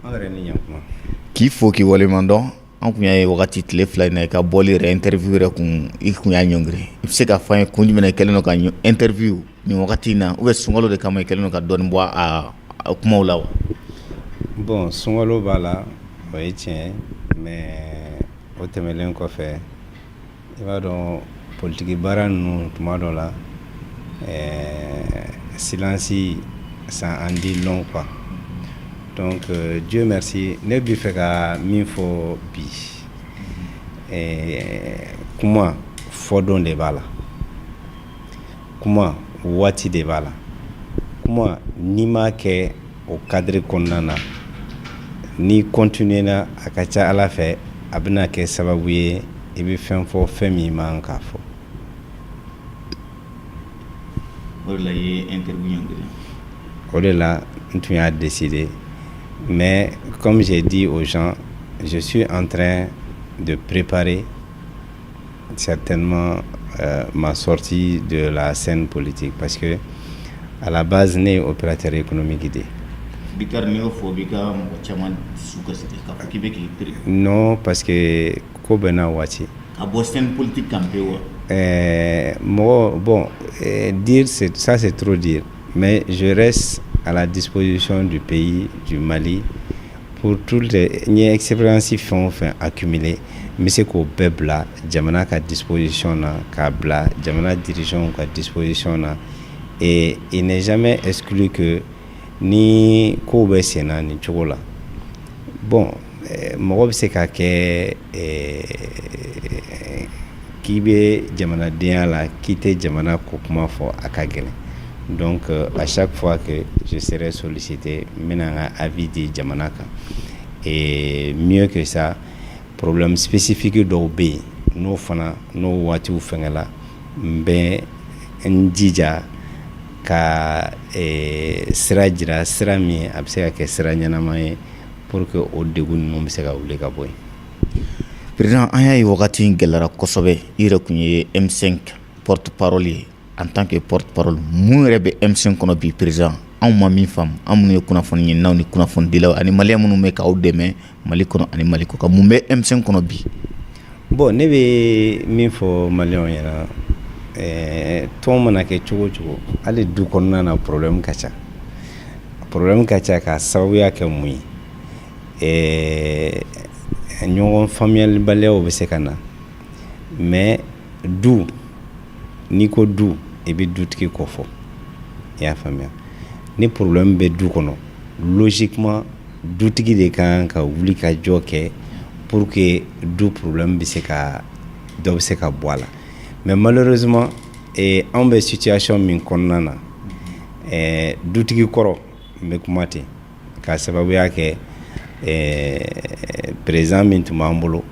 Aw yɛrɛ ni ɲankuma. K'i fo, k'i waleɲuman dɔn. An kun y'a ye wagati tile 2 in na, i ka bɔli yɛrɛ, interview yɛrɛ kun, i kun y'a ɲɔngiri. I bɛ se k'a fɔ an ye kun jumɛn na i kɛlen don ka interview nin wagati in na, ou bien sunkalo de kama i kɛlen don ka dɔɔnin bɔ a kumaw la wa? Bon, sunkalo b'a la, o ye tiɲɛ ye, mais o tɛmɛnen kɔfɛ, i b'a dɔn, politiki baara ninnu, tuma dɔ la, silence, ça en dit long, quoi. Donc Dieu merci, ne bɛ fɛ ka min fɔ bi, kuma fɔdon de b'a la, kuma waati de b'a la. Kuma, n'i m'a kɛ o cadre kɔnɔna na, n'i continuer na, a ka ca Ala fɛ, a bɛna kɛ sababu ye i bɛ fɛn fɔ, fɛn min man k'a fɔ. O de la i ye interview ɲɔngiri. O de la n tun y'a décidé, mais comme j'ai dit aux gens, je suis en train de préparer certainement ma sortie de la scène politique, parce que à la base, ne ye opérateur économique de ye. Bittar, n'i y'o fɔ, b'i ka mɔgɔ caman dusu kasi k'a fɔ k'i bɛ k'i pere. Non, parce que ko bɛɛ n'a waati. Ka bɔ scène politique kan pewu wa? Mɔgɔ, bon, dire, c'est ça, c'est trop dire, mais je reste à la disposition du pays, du Mali, pour toutes les n ye expérience fɛn o fɛn accumulé, n bɛ se k'o bɛɛ bila jamana ka disposition na, k'a bila jamana dirigeants ka disposition na. Et il n'est jamais exclu que ni kow bɛ sen na nin cogo la, bon, mɔgɔ bɛ se ka kɛ k'i bɛ jamanadenya la, k'i tɛ jamana ko kuma fɔ, a ka gɛlɛn. Donc à chaque fois que je serai sollicité, n bɛna n ka avis di jamana kan. Et mieux que ça, problème spécifique dɔw bɛ yen, n'o fana n'o waatiw fɛngɛla, n bɛ n jija ka sira jira, sira min a bɛ se ka kɛ sira ɲɛnama ye pour que o degun ninnu bɛ se ka wuli ka bɔ yen. Président, an y'a ye wagati in gɛlɛyara kosɛbɛ. I yɛrɛ tun ye M5 porte parole ye. En tant que porte parole, mun yɛrɛ bɛ M5 kɔnɔ bi, président, anw ma min faamu, an minnu ye kunnafoni ɲininaw ni kunnafonidilaw ani maliyɛn minnu bɛ k'aw dɛmɛ Mali kɔnɔ ani Mali kɔ kan, mun bɛ M5 kɔnɔ bi? Bon, ne bɛ min fɔ maliyɛnw ɲɛna, tɔn mana kɛ cogo o cogo, hali du kɔnɔna na, problème ka ca, problème ka ca. K'a sababuya kɛ mun ye? Ɲɔgɔn faamuyalibaliyaw bɛ se ka na, mais du, n'i ko du, i bɛ dutigi kɔ fɔ, i y'a faamuya? Ni problème bɛ du kɔnɔ, logiquement, dutigi de kan ka wuli ka jɔ kɛ pour que du problème bɛ se ka dɔ bɛ se ka bɔ a la. Mais malheureusement, anw bɛ situation min kɔnɔna na, dutigi kɔrɔ, n bɛ kuma ten k'a sababuya kɛ président min tun b'an bolo,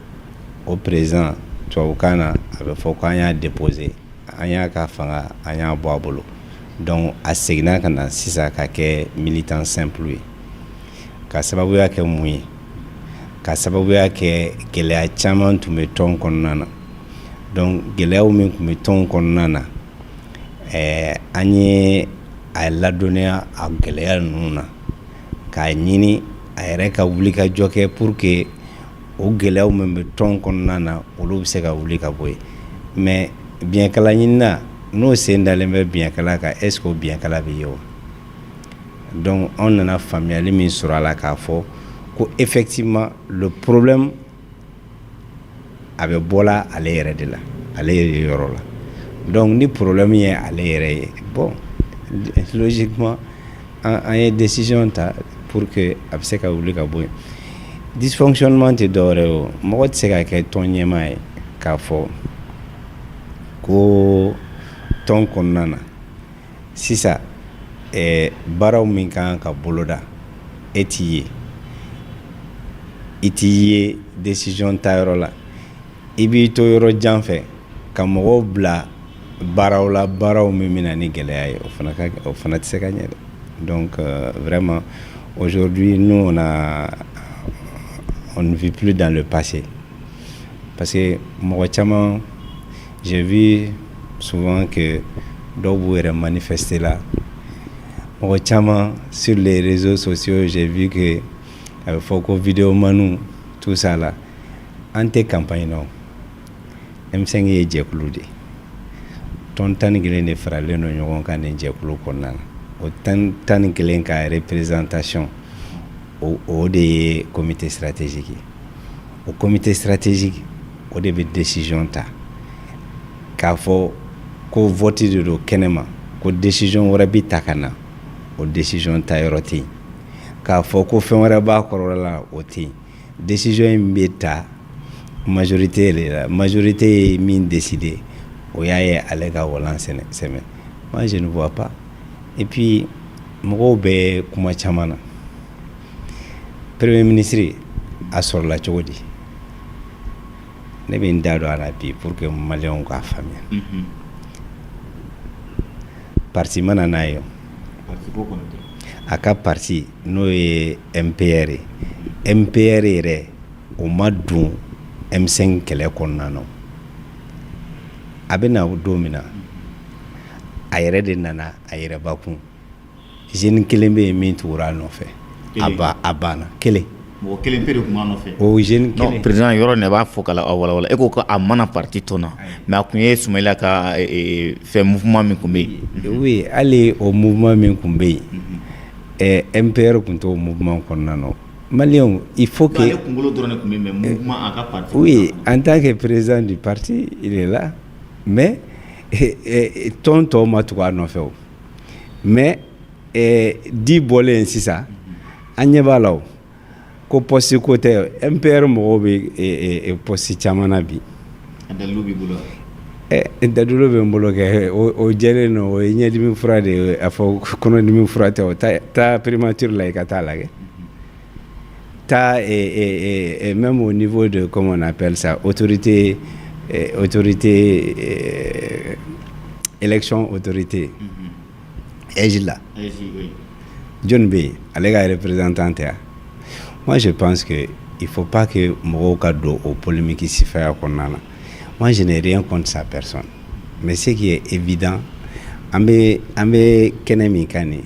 o président, tubabukan na a bɛ fɔ k'an y'a déposé, an y'a ka fanga, an y'a bɔ a bolo. Donc a seginna ka na sisan ka kɛ militant simple ye. Ka sababuya kɛ mun ye? Ka sababuya kɛ gɛlɛya caman tun bɛ tɔn kɔnɔna na. Donc gɛlɛyaw min tun bɛ tɔn kɔnɔna na, an ye a ladɔnniya a gɛlɛya ninnu na, k'a ɲini a yɛrɛ ka wuli ka jɔ kɛ pour que o gɛlɛyaw min bɛ tɔn kɔnɔna na, olu bɛ se ka wuli ka bɔ yen. Mais biɲɛkala ɲinina, n'o sen dalen bɛ biɲɛkala kan, est ce que o biɲɛkala bɛ ye wa? Donc anw nana faamuyali min sɔrɔ a la, k'a fɔ ko effectivement, le problème, a bɛ bɔla ale yɛrɛ de la, ale yɛrɛ yɔrɔ la. Donc ni problème ye ale yɛrɛ ye, bon, logiquement, an ye décision ta pour que a bɛ se ka wuli ka bɔ yen. Dysfonctionnement tɛ dɔwɛrɛ ye, o mɔgɔ tɛ se ka kɛ tɔn ɲɛmaa ye k'a fɔ ko tɔn kɔnɔna na sisan, baaraw min kan ka boloda, e t'i ye, i t'i ye décision tayɔrɔ la, i b'i to yɔrɔ jan fɛ ka mɔgɔw bila baaraw la, baaraw min bɛ na ni gɛlɛya ye, o fana tɛ se ka ɲɛ dɛ. Donc vraiment, aujourd'hui, nous, on ne vit plus dans le passé, parce que mɔgɔ caman, j'ai vu souvent que dɔw b'u yɛrɛ manifester la, mɔgɔ caman sur les réseaux sociaux, j'ai vu que a bɛ fɔ ko non, A bɛ fɔ ko vidéomanw, tout ça là. An tɛ campagne na o. M5 ye jɛkulu de ye. Tɔn 11 de faralen don ɲɔgɔn kan nin jɛkulu kɔnɔna na. O 11 ka représentation, o de ye comité stratégique ye. O comité stratégique, o de bɛ décision ta k'a fɔ ko vote de don kɛnɛma, ko décision wɛrɛ bɛ ta ka na, o décision ta yɔrɔ tɛ yen. K'a fɔ ko fɛn wɛrɛ b'a kɔrɔ la, o tɛ yen. Décision in bɛ ta majorité de la. Majorité ye min décider, o y'a ye ale ka walan sɛmɛ. Moi, je ne vois pas. Et puis mɔgɔw bɛ kuma caman na. Premier ministre a sɔrɔla cogo di? Ne bɛ n da don a la bi pour que maliyɛnw k'a faamuya. Parti mana n'a ye, a ka parti, n'o ye MPR ye, MPR yɛrɛ, o ma don M5 kɛlɛ kɔnɔna na. A bɛ na don min na, a yɛrɛ de nana a yɛrɛbakun. Jeune kelen bɛ yen min tugura a nɔfɛ, a ba a banna kelen. Mɔgɔ kelen pe de tun b'a nɔfɛ. O jeune kelen. Non, président, yɔrɔ nin, a b'a fɔ ka walawala. E ko ko a mana parti tɔn na, mais a tun ye Sumayila ka fɛn mouvement min tun bɛ yen. Oui, hali o mouvement min tun bɛ yen, MPR tun t'o mouvement kɔnɔna na. Maliyɛnw, il faut que. Ale kunkolo dɔrɔn de tun bɛ yen, mais mouvement, a ka parti. Oui, en tant que président du parti, il est là, mais tɔn tɔw ma tugu a nɔfɛ o. Mais di bɔlen sisan, an ɲɛ b'a la o, ko poste ko tɛ. MPR mɔgɔw bɛ poste caman na bi. A dalilu b'i bolo? Dalilu bɛ n bolo kɛ, o jɛlen don. O ye ɲɛdimi fura de ye, a fɔ kɔnɔdimi fura tɛ. O taa primature la, i ka taa lajɛ. Taa même au niveau de, comment on appelle ça, autorité élection, autorité AIGE la, jɔnni bɛ yen? Ale ka représentant tɛ wa? Moi, je pense que il faut pas que mɔgɔw ka don o polémique sifaya kɔnɔna na. Moi, je n'ai rien contre sa personne, mais ce qui est évident, an bɛ kɛnɛ min kan nin,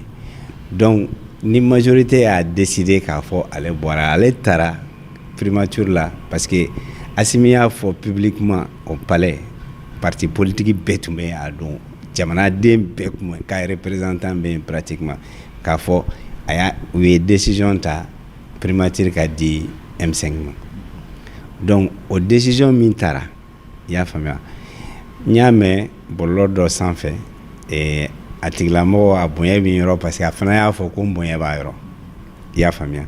donc ni majorité y'a décidé k'a fɔ ale bɔra, ale taara primature la, parce que Assimi y'a fɔ publiquement au palais, parti politique bɛɛ tun bɛ yen a don, jamanaden bɛɛ tun bɛ, ka représentant bɛ yen pratiquement, k'a fɔ a y'a u ye décision ta primature ka di M5 ma. Donc o décision min taara, i y'a faamuya, n y'a mɛn bɔlɔlɔ dɔ sanfɛ, a tigilamɔgɔ a bonya bɛ yɔrɔ, parce que a fana y'a fɔ ko n bonya b'a yɔrɔ. I y'a faamuya,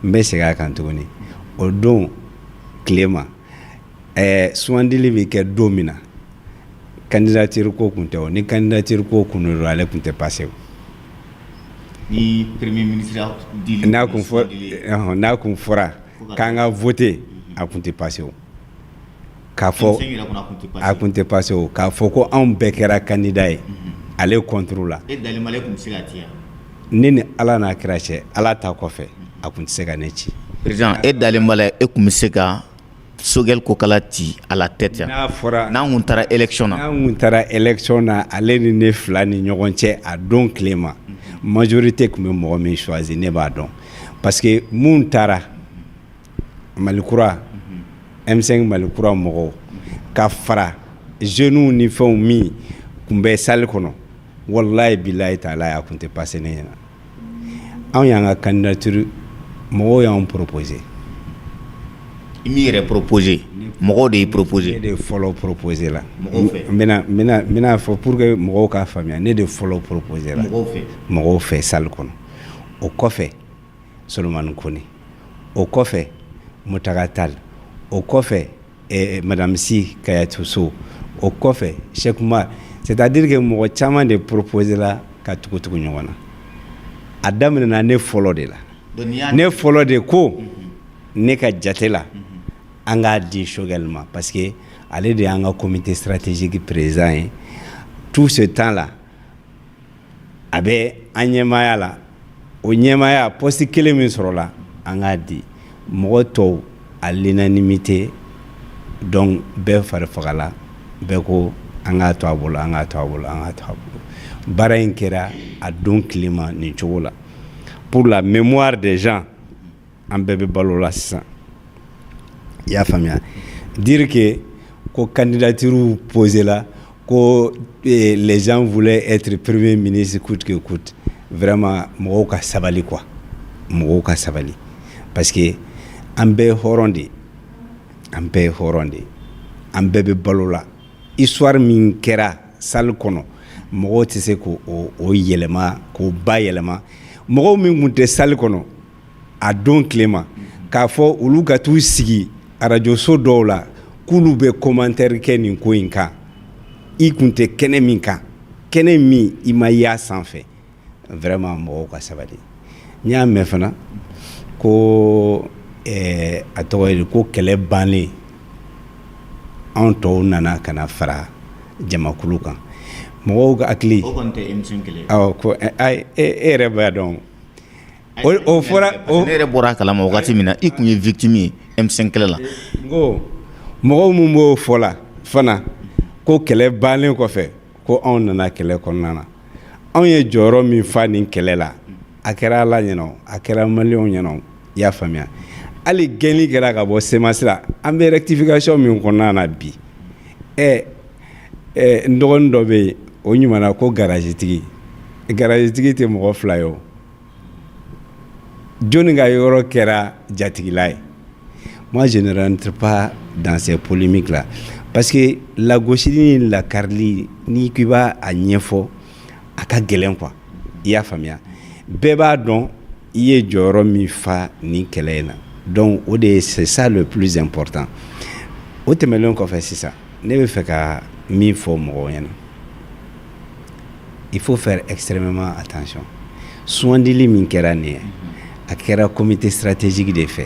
n bɛ segin a kan tuguni. O don tilema, sugandili bɛ kɛ don min na, candidature ko kun tɛ o. Ni candidature ko kun don, ale kun tɛ passer o. Ni premier ministre dili n'a kun fɔra k'an ka voter, a kun tɛ passer o. K'a fɔ a kun tɛ passer o, k'a fɔ ko anw bɛɛ kɛra candidat ye ale contre la. E dalen b'ale kun bɛ se ka ci? Ne ni Ala n'a kira cɛ, Ala ta kɔfɛ, a kun tɛ se ka ne ci. Président, e dalen b'a la e kun bɛ se ka Choguel Kokalla ci à la tête? N'a fɔra n'an kun taara élection na. N'an kun taara élection na, ale ni ne fila ni ɲɔgɔn cɛ, a don tilema, majorité tun bɛ mɔgɔ min choisi, ne b'a dɔn, parce que mun taara Mali kura, M5 Mali kura mɔgɔw ka fara jeunes ni fɛnw min kun bɛ salle kɔnɔ, wallahi bilahi taala, a kun tɛ passer ne ɲɛna. Anw y'an ka candidature, mɔgɔw y'anw proposer. I m'i yɛrɛ proposer, mɔgɔw de y'i proposer. Ne de fɔlɔ proposer la. Mɔgɔw fɛ. N bɛna fɔ pour que mɔgɔw k'a faamuya, ne de fɔlɔ proposer la. Mɔgɔw fɛ. Mɔgɔw fɛ salle kɔnɔ. O kɔfɛ, Solomani Kone, o kɔfɛ, Mutaga Tall, o kɔfɛ, Madame Sy Kayatu So, o kɔfɛ, Cheikh Umar. C'est à dire que mɔgɔ caman de proposer la ka tugu tugu ɲɔgɔn na. A daminɛna ne fɔlɔ de la. Ne fɔlɔ de ko ne ka jate la, an k'a di Choguel ma, parce que ale de y'an ka comité stratégique président ye. Tout ce temps là, a bɛ an ɲɛmaaya la. O ɲɛmaaya poste kelen min sɔrɔla, an k'a di mɔgɔ tɔw à l'unanimité. Donc bɛɛ fari fagala, bɛɛ ko an k'a to a bolo, an k'a to a bolo, an k'a to a bolo. Baara in kɛra a don tilema nin cogo la. Pour la mémoire des gens. An bɛɛ bɛ balo la sisan, i y'a faamuya? Dire que ko candidature posé la, ko les gens voulaient être premier ministre coûte que coûte, vraiment, mɔgɔw ka sabali quoi, mɔgɔw ka sabali, parce que an bɛɛ ye hɔrɔn de ye, an bɛɛ ye hɔrɔn de ye, an bɛɛ bɛ balo la. Histoire min kɛra salle kɔnɔ, mɔgɔw tɛ se k'o o yɛlɛma, k'o ba yɛlɛma. Mɔgɔw min tun tɛ salle kɔnɔ a don tilema, k'a fɔ olu ka t'u sigi arajoso dɔw la k'olu bɛ commentaire kɛ nin ko in kan, i kun tɛ kɛnɛ min kan, kɛnɛ min i ma y'a sanfɛ, vraiment, mɔgɔw ka sabali. N y'a mɛn fana ko a tɔgɔ ye ko kɛlɛ bannen, anw tɔw nana ka na fara jamakulu kan. Mɔgɔw ka hakili O kɔni tɛ émission kelen. Awɔ, ko ayi, e yɛrɛ b'a dɔn, o fɔra. Ne yɛrɛ bɔra a kalama wagati min na, i kun ye victime ye M5 kɛlɛ la. N ko mɔgɔw mun b'o fɔ la fana ko kɛlɛ bannen kɔfɛ ko anw nana kɛlɛ kɔnɔna na, anw ye jɔyɔrɔ min fa nin kɛlɛ la, a kɛra Ala ɲɛna, a kɛra Maliyɛnw ɲɛna, i y'a faamuya? Hali gɛnni kɛra ka bɔ CMAS la, an bɛ rectification min kɔnɔna na bi, ɛ ɛ n dɔgɔnin dɔ bɛ yen, o ɲumanna ko garagetigi, garagetigi tɛ mɔgɔ fila ye o, jɔnni ka yɔrɔ kɛra jatigila ye. Moi, je ne rentre pas dans ces polémiques là parce que lagosili ni lakarili, n'i ko i b'a a ɲɛfɔ, a ka gɛlɛn quoi, i y'a faamuya? Bɛɛ b'a dɔn i ye jɔyɔrɔ min fa nin kɛlɛ in na. Donc o de ye, c'est ça le plus important. O tɛmɛnen kɔfɛ sisan, ne bɛ fɛ ka min fɔ mɔgɔw ɲɛna, il faut faire extrêmement attention. Sugandili min kɛra nin ye, a kɛra comité stratégique de fɛ.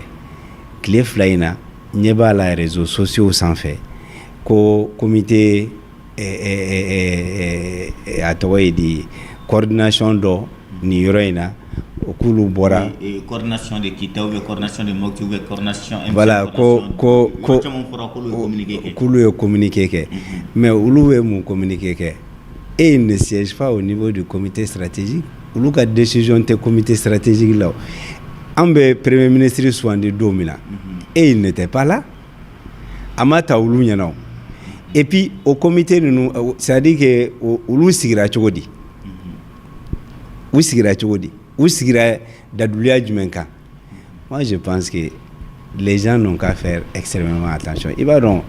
Tile 2 in na, ɲɛ b'a la réseaux sociaux sanfɛ ko comité, a tɔgɔ ye di, coordination dɔ nin yɔrɔ in na, o k'olu bɔra. Coordination de Kita ou bien coordination de Mopti ou bien coordination. Voilà, ko caman fɔra k'olu ye communiqué kɛ. K'olu ye communiqué kɛ, mais olu bɛ mun communiqué kɛ? Et ils ne siègent pas au niveau du comité stratégique. Olu ka décision tɛ comité stratégique la. An bɛ premier ministre sugandi don min na, et il n'était pas là, a ma ta olu ɲɛna o. Et puis o comité ninnu, c'est à dire que olu sigira cogo di? U sigira cogo di? U sigira daduliya jumɛn kan? Moi, je pense que les gens n'ont qu'à faire extrêmement attention. I b'a dɔn,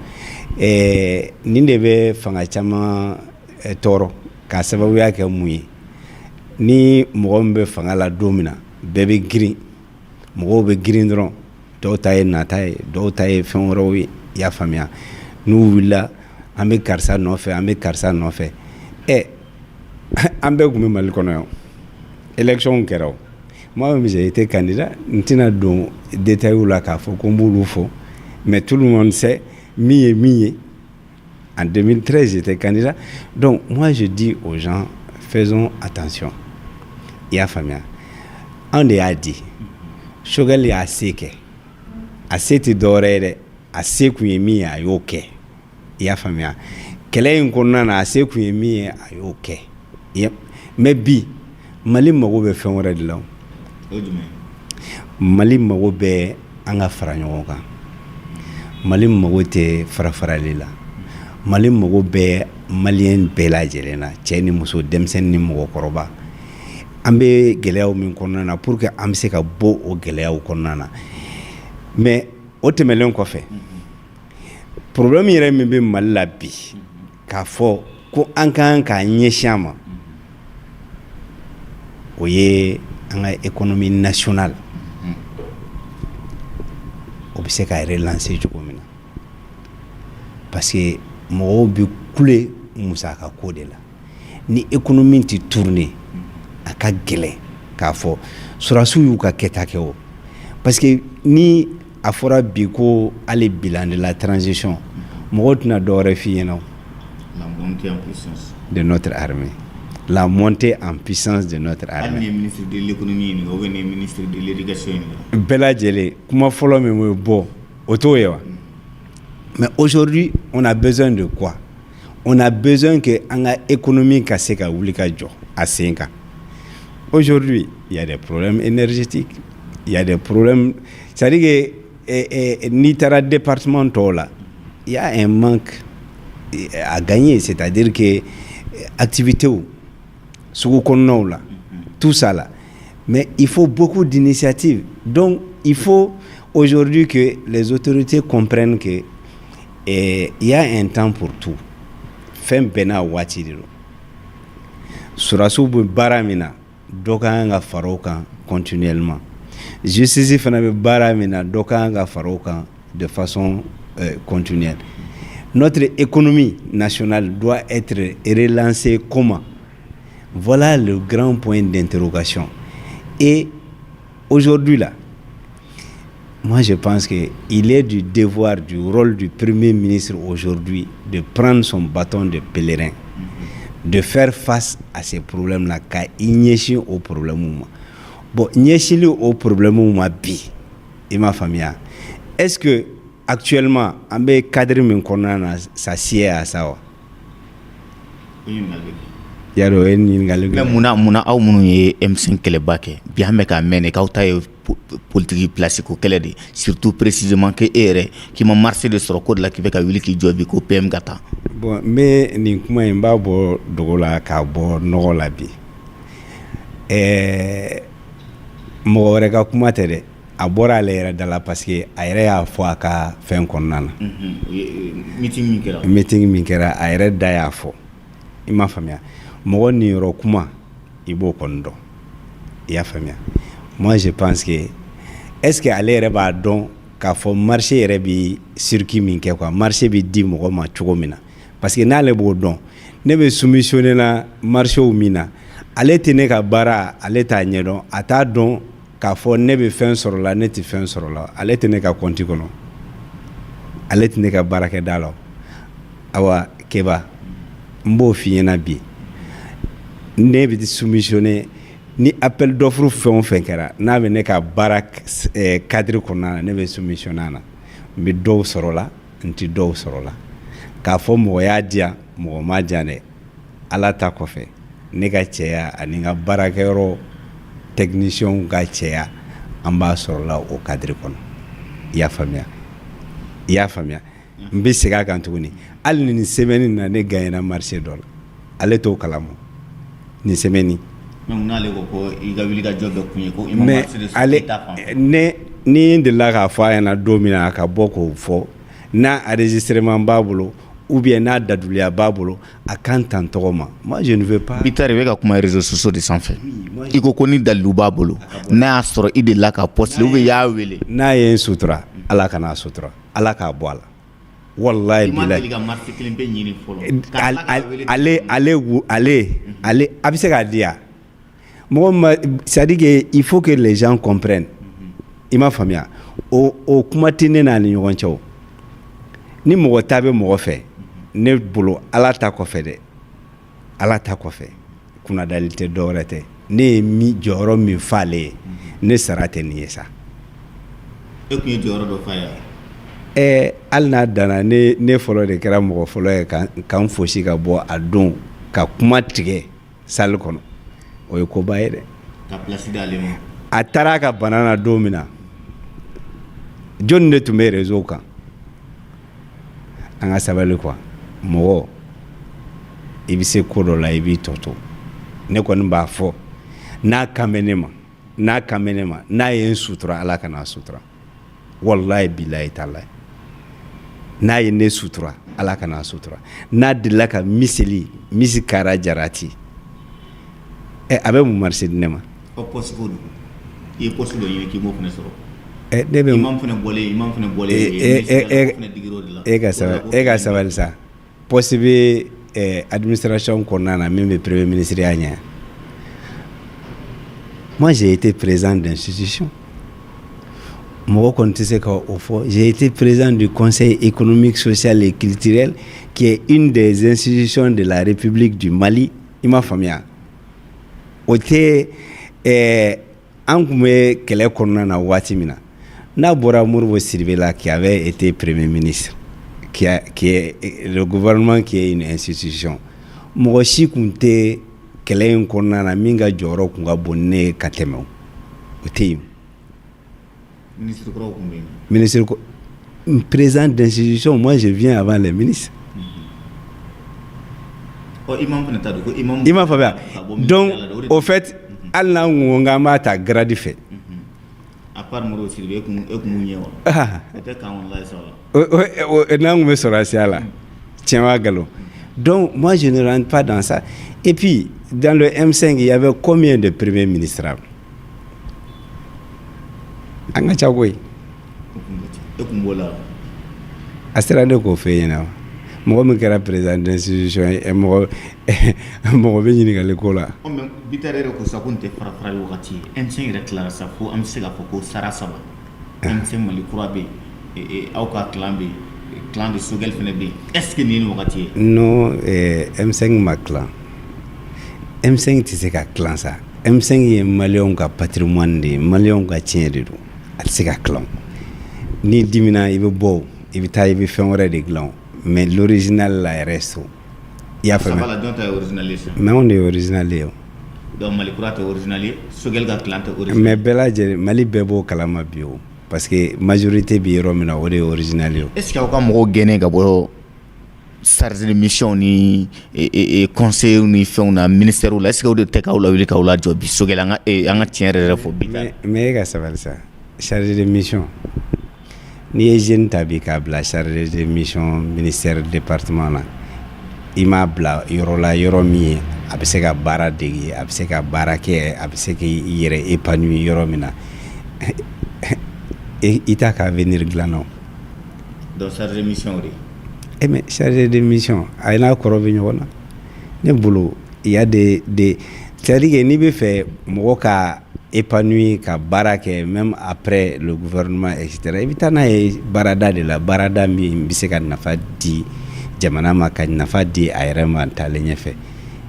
nin de bɛ fanga caman tɔɔrɔ, k'a sababuya kɛ mun ye? Ni mɔgɔ min bɛ fanga la don min na, bɛɛ bɛ girin, mɔgɔw bɛ girin dɔrɔn. Dɔw ta ye nata ye, dɔw ta ye fɛn wɛrɛw ye, i y'a faamuya? N'u wulila, an bɛ karisa nɔfɛ, an bɛ karisa nɔfɛ. Ɛ, an bɛɛ tun bɛ Mali kɔnɔ yan, élection kɛra o. Moi-même, j'ai été candidat. N tɛna don détail la k'a fɔ ko n b'olu fɔ, mais tout le monde sait min ye min ye. En 2013, j'étais candidat. Donc moi, je dis aux gens, faisons attention, i y'a faamuya? Anw de y'a di, Choguel y'a se kɛ, a se tɛ dɔwɛrɛ ye dɛ, a se kun ye min ye, a y'o kɛ, i y'a faamuya? Kɛlɛ in kɔnɔna na, a se kun ye min ye, a y'o kɛ. Mais bi, Mali mago bɛ fɛn wɛrɛ de la o. O jumɛn? Mali mago bɛ an ka fara ɲɔgɔn kan. Mali mago tɛ fara farali la. Mali mago bɛ Maliyɛn bɛɛ lajɛlen na, cɛ ni muso, denmisɛnnin ni mɔgɔkɔrɔba. An bɛ gɛlɛyaw min kɔnɔna na, pour que an bɛ se ka bɔ o gɛlɛyaw kɔnɔna na. Mais o tɛmɛnen kɔfɛ, problème yɛrɛ min bɛ Mali la bi, k'a fɔ ko an kan k'a ɲɛsin a ma, o ye an ka économie nationale, o bɛ se ka relancer cogo min na, parce que mɔgɔw bɛ kule musaka ko de la. Ni économie tɛ tourner, a ka gɛlɛn k'a fɔ sɔrɔdasiw y'u ka kɛta kɛ o. Parce que ni a fɔra bi ko hali bilan de la transition, mɔgɔw tɛna dɔwɛrɛ f'i ɲɛna. La montée en puissance de notre armée, la montée en puissance de notre armée. Hali ni ye ministre de l'économie ɲininka ou bien ni ye ministre de l'éducation ɲininka. Bɛɛ lajɛlen, kuma fɔlɔ min bɛ bɔ, o t'o ye wa? Mais aujourd'hui, on a besoin de quoi? On a besoin que an ka économie ka se ka wuli ka jɔ a sen kan. Aujourd'hui, il y a des problèmes énergétiques. Il y a des problèmes, c'est-à-dire que n'i taara département tɔw la, il y a un manque à gagner, c'est-à-dire que activités sugu kɔnɔnaw la, tout ça là. Mais il faut beaucoup d'initiatives. Donc il faut aujourd'hui que les autorités comprennent que il y a un temps pour tout. Fɛn bɛɛ n'a waati de don. Sɔrɔdasiw bɛ baara min na, dɔ ka kan ka fara o kan continuellement. Justice fana bɛ baara min na, dɔ ka kan ka fara o kan de façon continuelle. Notre économie nationale doit être relancée comment? Voilà le grand point d'interrogation. Et aujourd'hui là, moi je pense que il est du devoir, du rôle du Premier ministre aujourd'hui de prendre son bâton de pèlerin, de faire face à ces problèmes-là, ka i ɲɛsin o problème ma. Bon, ɲɛsinli o problème ma bi, i m'a faamuya, est-ce que actuellement an bɛ cadre min kɔnɔna na, ça sied à ça wa? Yarɔ, o ye ɲininkali. Mais munna aw minnu ye M5 kɛlɛba kɛ bi, an bɛ k'a mɛn de k'aw ta ye politique place ko kɛlɛ de, surtout précisément que e yɛrɛ k'i ma marché de sɔrɔ ko de la k'i bɛ ka wuli k'i jɔ bi ko PM ka taa? Bon, n bɛ nin kuma in, n b'a bɔ dogo la k'a bɔ nɔgɔ la bi. Mɔgɔ wɛrɛ ka kuma tɛ dɛ, a bɔra ale yɛrɛ da la, parce que a yɛrɛ y'a fɔ a ka fɛn kɔnɔna na. Meeting min kɛra. Meeting min kɛra, a yɛrɛ da y'a fɔ. I m'a faamuya, mɔgɔ niyɔrɔ kuma, i b'o kɔni dɔn. I y'a faamuya, moi je pense que est ce que ale yɛrɛ b'a dɔn k'a fɔ marché yɛrɛ bɛ circuit min kɛ quoi, marché bɛ di mɔgɔ ma cogo min na? Parce que n'ale b'o dɔn, ne bɛ soumissionner na marché min na, ale tɛ ne ka baara, ale t'a ɲɛdɔn. A t'a dɔn k'a fɔ ne bɛ fɛn sɔrɔ la, ne tɛ fɛn sɔrɔ la. Ale tɛ ne ka compte kɔnɔ, ale tɛ ne ka baarakɛda la. Awa Keba, n b'o f'i ɲɛna bi, ne bɛ soumissionner ni appel d'offre fɛn o fɛn kɛra, n'a bɛ ne ka baara cadre kɔnɔna na, ne bɛ soumissionner a na. N bɛ dɔw sɔrɔ la, n tɛ dɔw sɔrɔ la. K'a fɔ mɔgɔ y'a di yan, mɔgɔ ma di yan dɛ, Ala ta kɔfɛ, ne ka cɛya ani n ka baarakɛyɔrɔ technicien ka cɛya, an b'a sɔrɔ la o cadre kɔnɔ. I y'a faamuya? I y'a faamuya? N bɛ segin a kan tuguni, hali ni nin semaine na ne gagnera marché dɔ la, ale t'o kalama nin semaine. Mais mun n'ale ko ko i ka wuli ka jɔ bɛɛ kun ye ko i ma Mais marché de sɔrɔ ale i ta fan fɛ? Ne ni n delila k'a fɔ a ɲɛna don min na, a ka bɔ k'o fɔ, n'a enregistrement b'a bolo ou bien n'a daduliya b'a bolo, a kan tan tɔgɔ ma. Moi je ne veux pas. Bittar, i bɛ ka kuma réseaux sociaux de sanfɛ. I ko ko ni dalilu b'a bolo, n'a y'a sɔrɔ i delila ka postuler ou bien i y'a wele. N'a ye n sutura, Ala kana sutura, Ala k'a bɔ a la, wallahi I ma bilahi. deli ka marché kelen pe ɲini fɔlɔ ka tila ka wele? Ale a bɛ se k'a di yan mɔgɔ ma. C'est à dire que il faut que les gens comprennent. I m'a faamuya, o kuma tɛ ne n'a ni ɲɔgɔn cɛ. O ni mɔgɔ ta bɛ mɔgɔ fɛ, ne bolo, Ala ta kɔfɛ dɛ, Ala ta kɔfɛ, kunnadali tɛ, dɔwɛrɛ tɛ, ne ye min jɔyɔrɔ min f'ale ye, ne sara tɛ nin ye sa. E tun ye jɔyɔrɔ dɔ f'a ye wa? Hali n'a danna ne fɔlɔ de kɛra mɔgɔ fɔlɔ ye ka n fosi ka bɔ a don ka kuma tigɛ salle kɔnɔ, o ye koba ye dɛ. Ka place d'ale ma. A taara a ka bana na don min na, jɔnni de tun bɛ réseau kan? An ka sabali quoi. Mɔgɔ i bɛ se ko dɔ la, i b'i tɔ to. Ne kɔni b'a fɔ, n'a kan bɛ ne ma, n'a kan bɛ ne ma, n'a ye n sutura, Ala kana sutura, wallahi bilahi taalahi. N'a ye ne sutura, Ala kana sutura. N'a delila ka miseli misi kara jarati, ɛ, a bɛ mun marché di ne ma? Ɔ, poste ko dun, i ye poste dɔ ɲini k'i m'o fana sɔrɔ. Ɛ, ne bɛ Imam fana bɔlen, imam fana bɔlen. E fana digir'o de la. E ka sabali, e ka sabali sa. Poste bɛ administration kɔnɔna na min bɛ premier ministre ya ɲɛ. Moi j'ai été président d'institution, mɔgɔ kɔni tɛ se ka o fɔ. J'ai été président du Conseil économique, social et culturel, qui est une des institutions de la République du Mali. I m'a faamuya, o tɛ an tun bɛ kɛlɛ kɔnɔna na waati min na, n'a bɔra Modibo Sidibé la, qui avait été premier ministre, qui est le gouvernement, qui est une institution, mɔgɔ si tun tɛ kɛlɛ in kɔnɔna na min ka jɔyɔrɔ tun ka bon ni ne ye ka tɛmɛ. O tɛ yen. Ministre, président d'institution, moi je viens avant les ministres. Ɔ, imam fana ta don ko imam. I m'a faamuya? Donc au fait, hali n'an ko k'an b'a ta grade fɛ. À part Modibo Sidibe, e kun b'u ɲɛ wa? O tɛ camp kɔnɔla ye sa wa? N'an kun bɛ sɔrɔdasiya la, tiɲɛ wa nkalon? Donc moi, je ne rentre pas dans ça. Et puis dans le M5, il y avait combien de premiers ministres? An ka ca koyi. E kun b'o la? A sera ne k'o f'e ɲɛna wa? Mɔgɔ min kɛra président d'institution ye, mɔgɔ mɔgɔ bɛ ɲininkali ko la. Ɔ, mais Bittar yɛrɛ ko sa ko nin tɛ fara farali wagati ye. M5 yɛrɛ tilara sa fo an bɛ se k'a fɔ ko sara saba. M5 Mali kura bɛ yen, aw ka clan bɛ yen, clan de Choguel fana bɛ yen. Est ce que nin ye nin wagati ye? Non, M5 ma clan. M5 tɛ se ka clan sa. M5 ye maliyɛnw ka patrimoine de ye, maliyɛnw ka tiɲɛ de don. A tɛ se ka clan. N'i dimina, i bɛ bɔ, i bɛ taa, i bɛ fɛn wɛrɛ de dilan, mais l'original la reste. I y'a faamuya? Saba la, jɔn ta ye original ye sisan? Mais anw de ye original ye o. Donc Mali kura tɛ original ye, Choguel ka clan tɛ original. Mais bɛɛ lajɛlen, Mali bɛɛ b'o kalama bi o, parce que majorité bi yɔrɔ min na, o de ye original ye o. Est ce que aw ka mɔgɔw gɛnnen ka bɔ chargé de mission ni conseil ni fɛnw na ministère la, est ce que o de tɛ k'aw lawuli k'aw lajɔ bi, Choguel? An ka tiɲɛ yɛrɛ yɛrɛ fɔ bi. Mais e ka sabali sa. Chargé de mission, n'i ye jeune ta bi k'a bila chargé de mission ministère, département na, i m'a bila yɔrɔ la, yɔrɔ min ye a bɛ se ka baara dege, a bɛ se ka baara kɛ, a bɛ se k'i yɛrɛ épanouir yɔrɔ min na, i t'a ka avenir dilan na o. Donc chargé de mission o de. Eh mais chargé de mission, a n'a kɔrɔ bɛ ɲɔgɔn na. Ne bolo, il y a des, c'est à dire que n'i bɛ fɛ mɔgɔ ka épanouir, ka baara kɛ même après le gouvernement et cetera, i bɛ taa n'a ye baarada de la, baarada min bɛ se ka nafa di jamana ma, ka nafa di a yɛrɛ ma taalen ɲɛfɛ.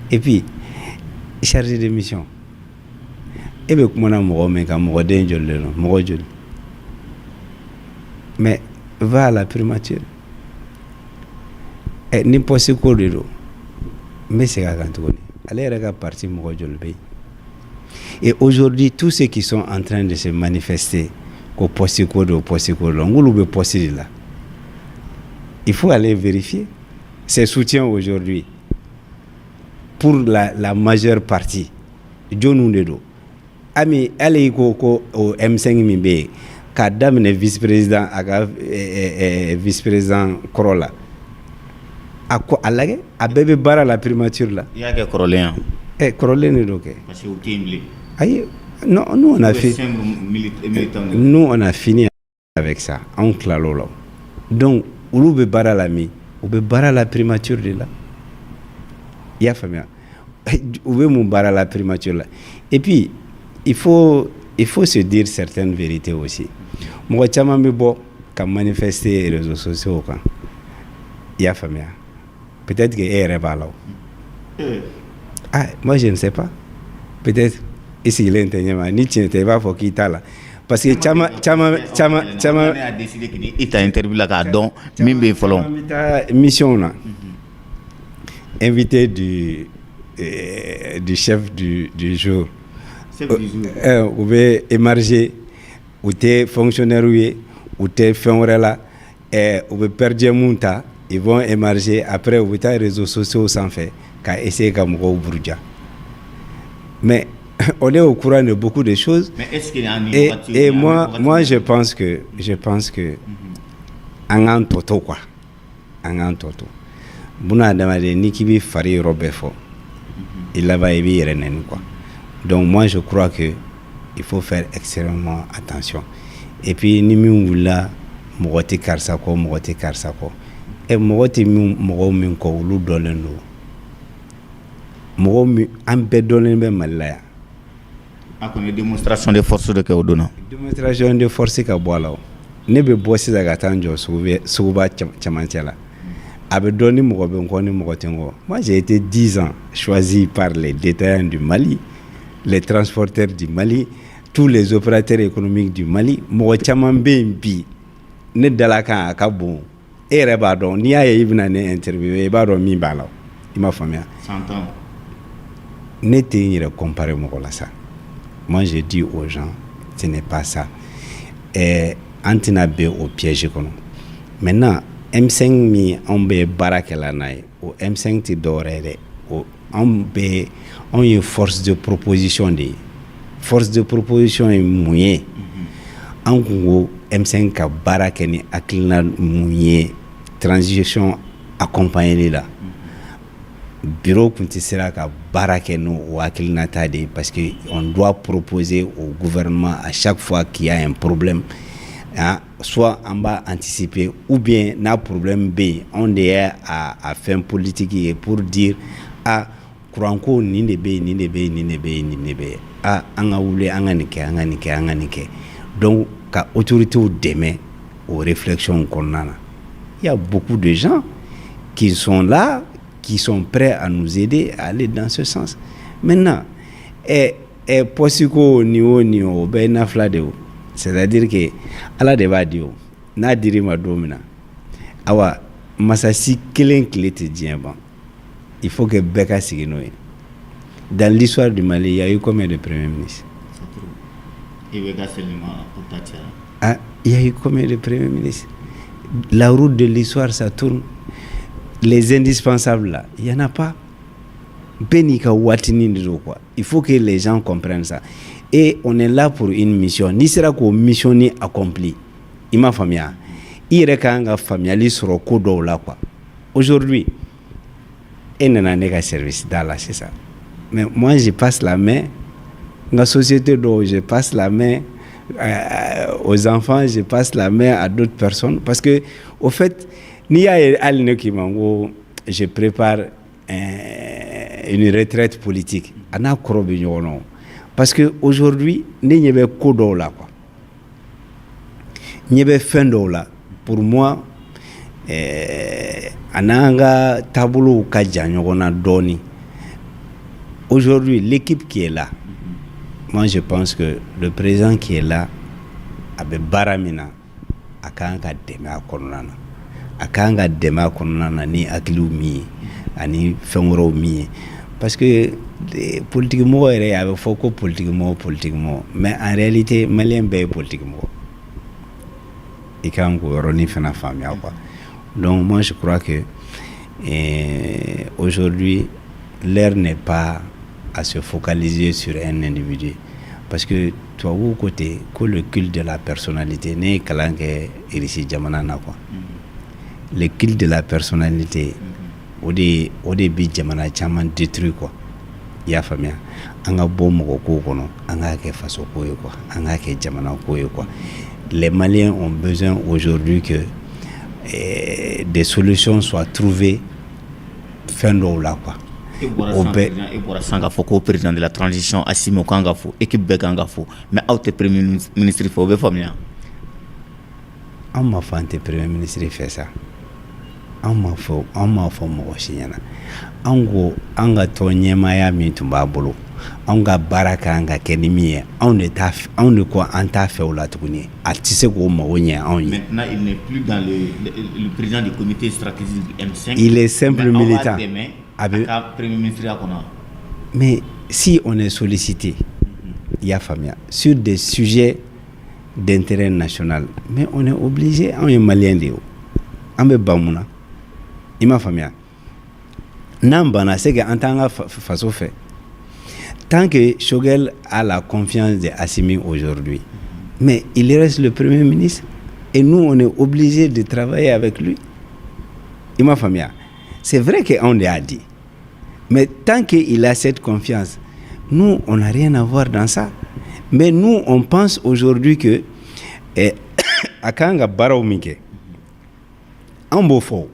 Et puis chargé de mission, e bɛ kuma na mɔgɔ min kan, mɔgɔ den joli de don? Mɔgɔ joli? Mais va à la primature. Ɛ, ni poste ko de don, n bɛ segin a kan tuguni, ale yɛrɛ ka parti mɔgɔ joli bɛ yen? Et aujourd'hui, tous ceux qui sont en train de se manifester ko poste ko don, poste ko don, n k'olu bɛ poste de la. Il faut aller vérifier ces soutiens aujourd'hui. Pour la majeure partie, jɔnniw de don? Ami, hali i ko ko o M5 min bɛ yen, k'a daminɛ vice président, a ka vice président kɔrɔ la, a ko a lajɛ, a bɛɛ bɛ baara la primature la. I y'a kɛ kɔrɔlen yan. Ɛ, kɔrɔlen de don kɛ. Parce que u tɛ yen bilen. Ayi, non, nous on a fait, nous on a fini avec ça. Anw tilal'o la. Donc olu bɛ baara la min, u bɛ baara la primature de la. I y'a faamuya? U bɛ mun baara la primature la? Et puis il faut se dire certaines vérités aussi. Mɔgɔ caman bɛ bɔ ka manifester réseaux sociaux kan. I y'a faamuya? Peut-être que e yɛrɛ b'a la o. Ah, moi je ne sais pas, peut-être i sigilen tɛ ɲɛma. Ni tiɲɛ tɛ, i b'a fɔ k'i t'a la, parce que caman caman caman caman. Ne y'a décidé k'i ta interview la k'a dɔn min bɛ yen fɔlɔ. Caman bɛ taa mission na, invité du chef du jour. Chef du jour. U bɛ émarger, u tɛ fonctionnaire ye, u tɛ fɛn wɛrɛ la, u bɛ per diem ta, ils vont émarger. Après, u bɛ taa réseaux sociaux sanfɛ ka essayer ka mɔgɔw buruja. Mais on est au courant de beaucoup de choses. Mais est-ce que Et moi, je pense que an k'an tɔ to quoi, an k'an tɔ to. Buna adamaden, n'i k'i bɛ fari yɔrɔ bɛɛ fɔ, i laban i b'i yɛrɛ nɛni quoi. Donc moi je crois que il faut faire extrêmement attention. Et puis ni min wulila, mɔgɔ tɛ karisa kɔ, mɔgɔ tɛ karisa kɔ. Ɛ, mɔgɔ tɛ min, mɔgɔw min kɔ, olu dɔnlen don. Mɔgɔ min, an bɛɛ dɔnlen bɛ Mali la yan. A kɔni ye démonstration de force de kɛ o don na. Démonstration de force ka bɔ a la o. Ne bɛ bɔ sisan ka taa n jɔ suguba cɛmancɛ la, a bɛ dɔn ni mɔgɔ bɛ n kɔ, ni mɔgɔ tɛ n kɔ. Moi, j'ai été 10 ans choisi par les détaillants du Mali, les transporteurs du Mali, tous les opérateurs économiques du Mali. Mɔgɔ caman bɛ yen bi, ne dala kan a ka bon, e yɛrɛ b'a dɔn. N'i y'a ye i bɛna ne interviewer, i b'a dɔn min b'a la. I m'a faamuya? San 10. Ne tɛ n yɛrɛ comparer mɔgɔ la sa. Moi, je dis aux gens, ce n'est pas ça. An tɛna bɛn o piège kɔnɔ. Maintenant, M5 min anw bɛ baara kɛla n'a ye, o M5 tɛ dɔwɛrɛ ye dɛ, o anw bɛ, anw ye force de proposition de ye. Force de proposition ye mun ye? An kun ko M5 ka baara kɛ ni hakilina mun ye transition accompagner la, bureau tun tɛ sera ka baara kɛ n'o hakilinata de ye, parce que on doit proposer au gouvernement à chaque fois qu'il y a un problème, hein, soit an b'a anticiper ou bien n'a problème bɛ yen, anw de ye a fɛn politique ye pour dire: ah, courant ko nin de bɛ yen, nin de bɛ yen, nin de bɛ yen, nin de bɛ yen, ah, an ka wuli, an ka nin kɛ, an ka nin kɛ, an ka nin kɛ. Donc ka autorités dɛmɛ o réflexion kɔnɔna na. Il y a beaucoup de gens qui sont là, qui sont prêts à nous aider à aller dans ce sens. Maintenant, poste ko nin o nin o bɛɛ ye nafila de o. C'est-à-dire que Ala de b'a di o, n'a dir'i ma don min na, awa, masasi kelen tile tɛ diɲɛ ban. Il faut que bɛɛ ka sigi n'o ye. Dans l'histoire du Mali, il y a eu combien de premiers ministres? Ah, il y a eu combien de premiers ministres? La roue de l'histoire, ça tourne. Les indispensables là, il y en a pas. Bɛɛ n'i ka waatinin de don quoi. Il faut que les gens comprennent ça. Et on est là pour une mission. N'i sera k'o mission ni accompli, i m'a faamuya, i yɛrɛ ka kan ka faamuyali sɔrɔ ko dɔw la quoi. Aujourd'hui, e nana ne ka service da la sisan, mais moi, je passe la main, n ka société dɔw, je passe la main aux enfants, je passe la main à d'autres personnes, parce que au fait, n'i y'a ye hali ne k'i ma ko je prépare une retraite politique, a n'a kɔrɔ bɛ ɲɔgɔn na, parce que aujourd'hui ne ɲɛ bɛ ko dɔw la quoi, ɲɛ bɛ fɛn dɔw la. Pour moi, a n'an ka taabolow ka jan ɲɔgɔn na dɔɔni. Aujourd'hui, l'équipe qui est là, moi, je pense que le président qui est là, a bɛ baara min na, a kan ka dɛmɛ a kɔnɔna na, a kan ka dɛmɛ a kɔnɔna na ni hakiliw min ye ani fɛn wɛrɛw min ye, parce que politique mɔgɔ yɛrɛ, a bɛ fɔ ko politique mɔgɔ, politique mɔgɔ, mais en réalité, malien bɛɛ ye politique mɔgɔ. I kan k'o yɔrɔnin fana faamuya quoi. Donc moi, je crois que aujourd'hui, l'heure n'est pas à se focaliser sur un individu, parce que tubabuw ko ten ko le culte de la personnalité. Ne ye kalan kɛ Irisi jamana na quoi. Le culte de la personnalité, o de bi jamana caman détruit quoi. I y'a faamuya? An ka bɔ mɔgɔ kow kɔnɔ, an k'a kɛ faso ko ye quoi, an k'a kɛ jamana ko ye quoi. Les Maliens ont besoin aujourd'hui que des solutions soient trouvées fɛn dɔw la quoi. O bɛɛ, e bɔra sisan k'a fɔ ko président de la transition Assimi kan ka fo, équipe bɛɛ kan ka fo, mais aw tɛ premier ministre fɛ, o bɛ faamuya? An ma fɔ an tɛ premier ministre fɛ sa. An ma fɔ, an m'a fɔ mɔgɔ si ɲɛna. An ko an ka tɔn ɲɛmaaya min tun b'a bolo, anw ka baara kan ka kɛ ni min ye, anw de t'a, anw de ko an t'a fɛ o la tuguni, a tɛ se k'o mago ɲɛ anw ye. Maintenant, il n'est plus dans le président du comité stratégique du M5. Il est simple militant. A bɛ ka premier ministre kɔnɔ. Mais si on est sollicité, i y'a faamuya, sur des sujets d'intérêt national, mais on est obligé. Anw ye malien de ye o, an bɛ ban mun na? I m'a faamuya? N'an banna, c'est que an t'an ka faso fɛ. Tant que Choguel a la confiance de Assimi aujourd'hui, mais il reste le premier ministre et nous, on est obligé de travailler avec lui. I m'a faamuya? C'est vrai que anw de y'a dit, mais tant qu'il a cette confiance, nous, on n'a rien à voir dans ça. Mais nous, on pense aujourd'hui que a kan ka baaraw min kɛ, an b'o fɔ.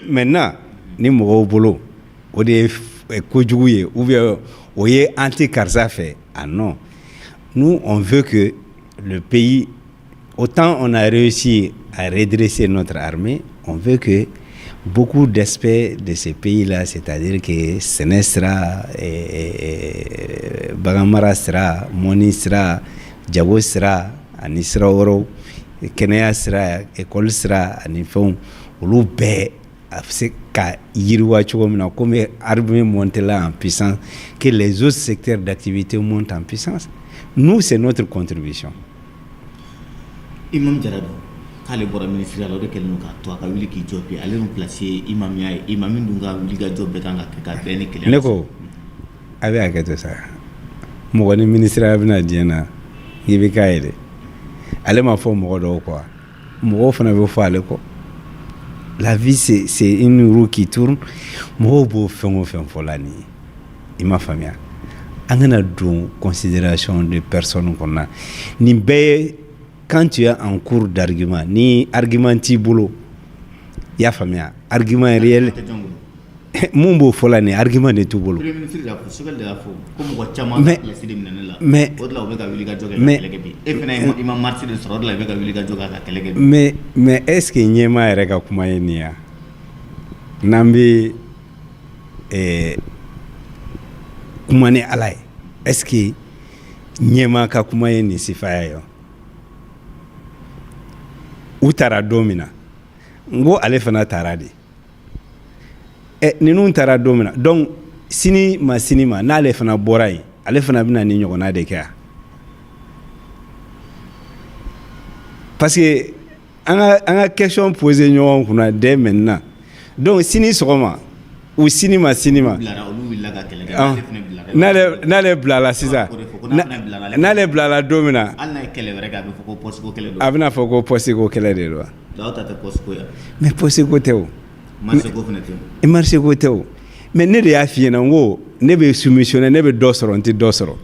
Maintenant, ni mɔgɔw bolo o de ye kojugu ye ou bien o ye an tɛ karisa fɛ, ah non, nous, on veut que le pays, autant on a réussi à redresser notre armée, on veut que beaucoup d'aspects de ces pays-là, c'est-à-dire que sɛnɛ sira, baganmara sira, mɔni sira, jago sira ani sira wɛrɛw, kɛnɛya sira, école sira ani fɛnw, olu bɛɛ a bɛ se ka yiriwa cogo min na, komi armée monte là en puissance, que les autres secteurs d'activité montent en puissance. Nous, c'est notre contribution. Imam Jara dun, k'ale bɔra minisiriya la, o de kɛlen don k'a to a ka wuli k'i jɔ bi. Ale dun place ye imamiya ye, imami dun ka wuli ka jɔ bɛɛ kan ka kɛ ka bɛn ni kelen. Ne ko a bɛ hakɛ to sa, mɔgɔ ni minisiriya bɛna diɲɛ na, i bɛ k'a ye dɛ. Ale ma fɔ mɔgɔ dɔw kɔ, mɔgɔw fana bɛ fɔ ale kɔ. La vie, c'est une roue qui tourne. Mɔgɔw b'o fɛn o fɛn fɔ la nin ye, i ma faamuya. An kana don considération de personne kɔnɔna. Nin bɛɛ ye, quand tu es en cours d'argument, ni argument t'i bolo, i y'a faamuya, argument réel mun b'o fɔ la nin, argument de t'u bolo. Premier ministre y'a fɔ, Choguel de y'a fɔ ko mɔgɔ caman ka place de minɛ ne la. Mais o de la u bɛ ka wuli ka jɔ kɛ ka kɛlɛ kɛ bi. E fana i ma marche de sɔrɔ, o de la i bɛ ka wuli ka jɔ kɛ ka kɛlɛ kɛ bi. Mais est ce que ɲɛmaa yɛrɛ ka kuma ye nin ye? N'an bɛ kuma ni Ala ye, est ce que ɲɛmaa ka kuma ye nin sifaya ye? U taara don min na, n ko ale fana taara de. Ɛ, ninnu taara don min na, donc sini ma, sini ma, n'ale fana bɔra yen, ale fana bɛna ni ɲɔgɔnna de kɛ yan. Parce que an ka question poser ɲɔgɔn kunna dès maintenant. Donc sini sɔgɔma ou sini ma, sini ma, n'ale bilala sisan, n'ale bilala don min na, hali n'a ye kɛlɛ wɛrɛ kɛ, a bɛ fɔ ko poste ko kɛlɛ don. A bɛna fɔ ko poste ko kɛlɛ de don wa? Aw ta tɛ poste ko ye. Mais poste ko tɛ o. Marché ko fana tɛ o. Marché ko tɛ o. Mais ne de y'a f'i ɲɛna, n ko ne bɛ soumissionner, ne bɛ dɔ sɔrɔ, n tɛ dɔ sɔrɔ.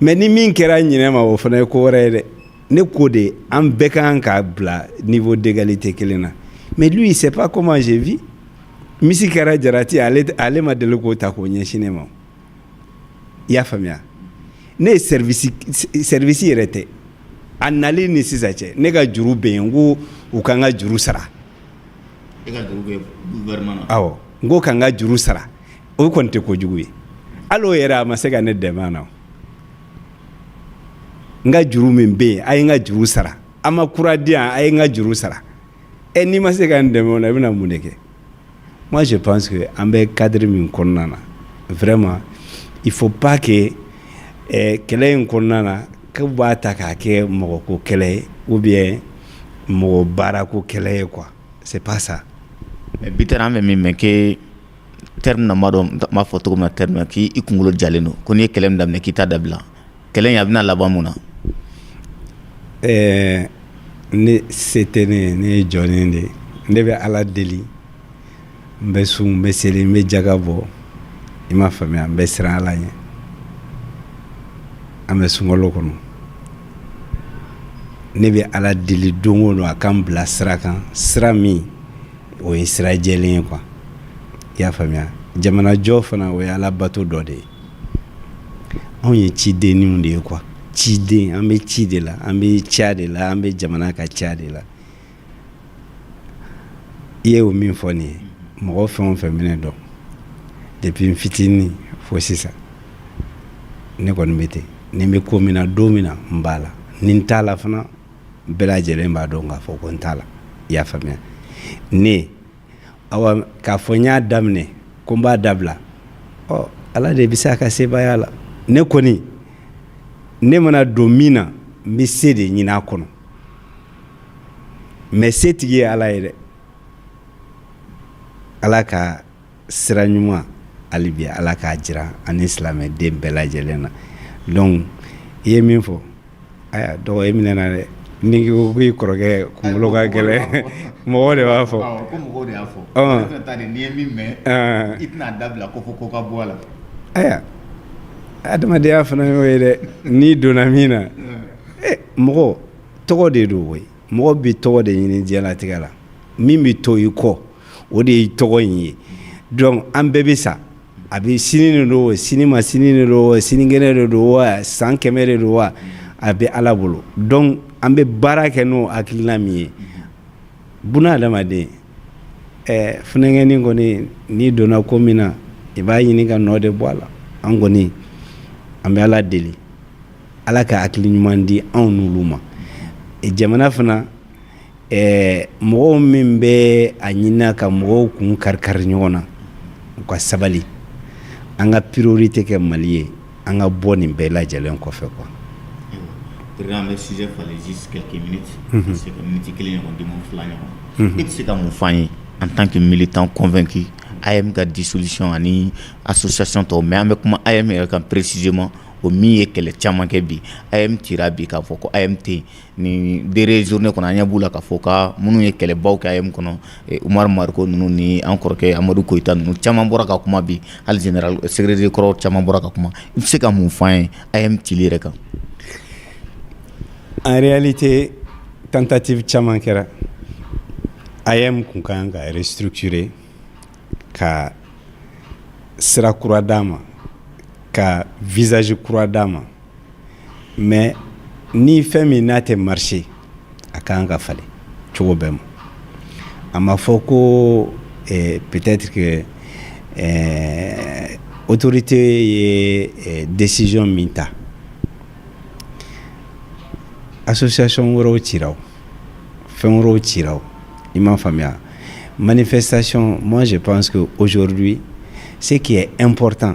Mais ni min kɛra ɲinɛ ma, o fana ye ko wɛrɛ ye dɛ. Ne ko de, an bɛɛ ka kan ka bila niveau d'égalité kelen na. Mais lui, il sait pas comment je vis. Misi kɛra jarati, ale ma deli k'o ta k'o ɲɛsin ne ma. I y'a faamuya? Ne ye service yɛrɛ tɛ. A nali ni sisan cɛ, ne ka juru bɛ yen, n ko u ka n ka juru sara. E ka juru bɛ gouvernement na? Awɔ, n ko ka n ka juru sara. O kɔni tɛ kojugu ye. Hali o yɛrɛ, a ma se ka ne dɛmɛ a na. N ka juru min bɛ yen, a ye n ka juru sara. A ma kura di yan, a ye n ka juru sara. Ɛ, n'i ma se ka n dɛmɛ o la, i bɛna mun de kɛ? Moi, je pense que an bɛ cadre min kɔnɔna na, vraiment, il faut pas que kɛlɛ in kɔnɔna na, k'u b'a ta k'a kɛ mɔgɔko kɛlɛ ye ou bien mɔgɔ baarako kɛlɛ ye, quoi. C'est pas ça. Mais bi an bɛ min mɛn k'e terme na, n b'a dɔn n b'a fɔ cogo min na, terme na k'i kunkolo jalen don, ko n'i ye kɛlɛ min daminɛ, k'i t'a dabila. Kɛlɛ in, a bɛna laban mun na? Ne se tɛ ne ye, ne ye jɔnnen de ye. Ne bɛ Ala deli, n bɛ sun, n bɛ seli, n bɛ jaga bɔ, i m'a faamuya, n bɛ siran Ala ɲɛ. An bɛ sunkalo kɔnɔ. Ne bɛ Ala deli don o don, a k'an bila sira kan, sira min o ye sira jɛlen ye, quoi. I y'a faamuya? Jamanajɔ fana, o ye Ala bato dɔ de ye. Anw ye cidenninw de ye, quoi. Ciden, an bɛ ci de la, an bɛ ca de la, an bɛ jamana ka ca de la. I ye o min fɔ nin ye, mɔgɔ fɛn o fɛn bɛ ne dɔn depuis n fitinin fo sisan, ne kɔni bɛ ten. Ni n bɛ ko min na don min na, n b'a la. Ni n t'a la fana, bɛɛ lajɛlen b'a dɔn k'a fɔ ko n t'a la. I y'a faamuya? Ne awa, k'a fɔ n y'a daminɛ ko n b'a dabila, ɔ, Ala de bɛ se a ka sebaaya la. Ne kɔni, ne mana don min na, n bɛ se de ɲini a kɔnɔ. Mais setigi ye Ala ye dɛ. Ala ka sira ɲuman hali bi, Ala k'a jira ani silamɛden bɛɛ lajɛlen na. Donc i ye min fɔ, ayiwa, dɔgɔ, e minɛna dɛ. N'i ko k'i kɔrɔkɛ kunkolo ka gɛlɛn, mɔgɔw de b'a fɔ. Ko mɔgɔw de y'a fɔ. N'i ye min mɛn, i tɛna dabila ko fo ko ka bɔ a la. Ayiwa, adamadenya fana y'o ye dɛ. N'i donna min na, mɔgɔ tɔgɔ de don koyi. Mɔgɔ bɛ tɔgɔ de ɲini diɲɛlatigɛ la. Min bɛ to i kɔ, o de ye tɔgɔ in ye. Donc an bɛɛ bɛ sa. A bɛ sini de don, sini ma sini de don, sinikɛnɛ de don wa, san 100 de don wa, a bɛ Ala bolo. Donc an bɛ baara kɛ n'o hakilina min ye, buna adamaden, funɛngɛnin kɔni, n'i donna ko min na, i b'a ɲini ka nɔ de bɔ a la. An kɔni, an bɛ Ala deli, Ala ka hakili ɲuman di anw n'olu ma. Jamana fana, mɔgɔw min bɛ a ɲini ka mɔgɔw kun kari-kari ɲɔgɔn na, u ka sabali. An ka priorité kɛ Mali ye, an ka bɔ nin bɛɛ lajɛlen kɔfɛ, quoi. Président, an bɛ sujet falen, juste quelques minutes. Parce que minute kelen ɲɔgɔn di, fila ɲɔgɔn. E bɛ se ka mun fɔ an ye en tant que militant convaincu, AEEM ka dissolution ani association tɔw? Mais an bɛ kuma AEEM yɛrɛ kan précisément, o min ye kɛlɛ caman kɛ bi. AEEM cira bi, k'a fɔ ko AEEM tɛ yen. Nin dernière journée kɔnɔ, an ɲɛ b'u la k'a fɔ ka minnu ye kɛlɛbaw kɛ AEEM kɔnɔ, Umaru Mariko ninnu ni an kɔrɔkɛ Amadu Koyita ninnu, caman bɔra ka kuma bi, hali général secrétaire kɔrɔ caman bɔra ka kuma. I bɛ se ka mun fɔ an ye AEEM cili yɛrɛ kan? En réalité, tentative caman kɛra. AEEM kun kan ka restructurer, ka sira kura d'a ma, ka visage kura d'a ma. Mais ni fɛn min n'a tɛ marcher, a kan ka falen cogo bɛɛ ma. A ma fɔ ko peut-être que autorité ye décision min ta, association wɛrɛw cira, o fɛn wɛrɛw cira, o i m'a faamuya. Manifestation, moi je pense que aujourd'hui, ce qui est important,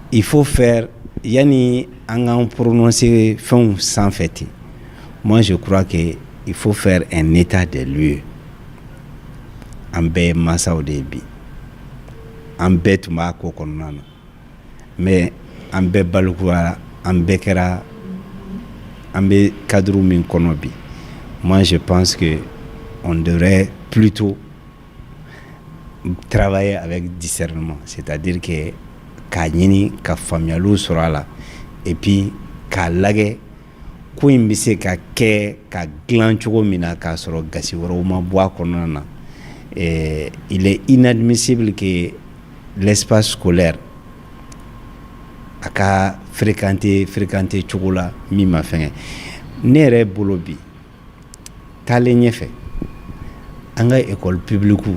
il faut faire, yani an k'an prononcer fɛnw sanfɛ ten, moi je crois que il faut faire un état des lieux. An bɛɛ ye mansaw de ye bi, an bɛɛ tun b'a ko kɔnɔna na, mais an bɛɛ balikuyara, an bɛɛ kɛra, an bɛ cadre min kɔnɔ bi, moi je pense que on devrait plutôt travailler avec discernement, c'est-à-dire que k'a ɲini ka faamuyaliw sɔrɔ a la, et puis k'a lajɛ ko in bɛ se ka kɛ ka dilan cogo min na k'a sɔrɔ gasi wɛrɛw ma bɔ a kɔnɔna na. Il est inadmissible que l'espace scolaire a ka fréquenter cogo la min ma fɛngɛ. Ne yɛrɛ bolo bi, taalen ɲɛfɛ, an ka école publique,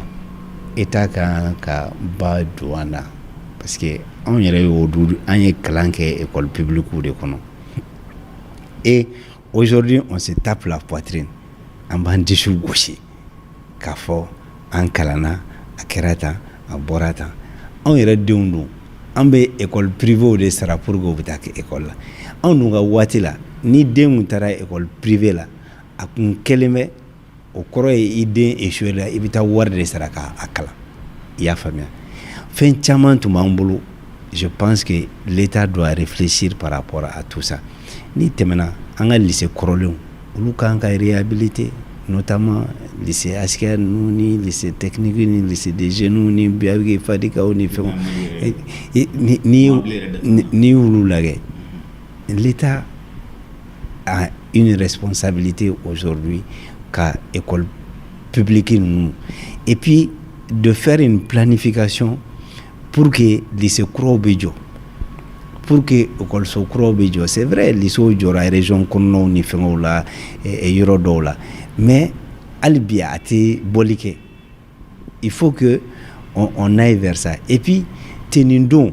État kan ka ba don an na, parce que anw yɛrɛ y'o du, an ye kalan kɛ école publique de kɔnɔ. Et aujourd'hui, on se tape la poitrine, an b'an disiw gosi k'a fɔ an kalanna, a kɛra tan, a bɔra tan. Anw yɛrɛ denw dun, an bɛ école privée de sara pour que u bɛ taa kɛ école la. Anw dun ka waati la, ni den kun taara école privée la, a kun kɛlen bɛ, o kɔrɔ ye i den échoué la, i bɛ taa wari de sara k'a kalan. I y'a faamuya? Fɛn caman tun b'an bolo. Je pense que l'État doit réfléchir par rapport à tout ça. N'i tɛmɛna an ka lycée kɔrɔlenw, olu kan ka réhabiliter, notamment lycée Askia ninnu ni lycée technique ni lycée des jeunes ni Biabigi Fadikaw ni fɛnw. N'i y'olu lajɛ, l'État a une responsabilité aujourd'hui ka école publique ninnu, et puis de faire une planification pour que lycée kuraw bɛ jɔ, pour que école kuraw bɛ jɔ. C'est vrai, lycée jɔra région kɔnɔnaw ni fɛngɛw la, yɔrɔ dɔw la, mais hali bi a tɛ bɔli kɛ. Il faut que on aille vers ça. Et puis tenue don,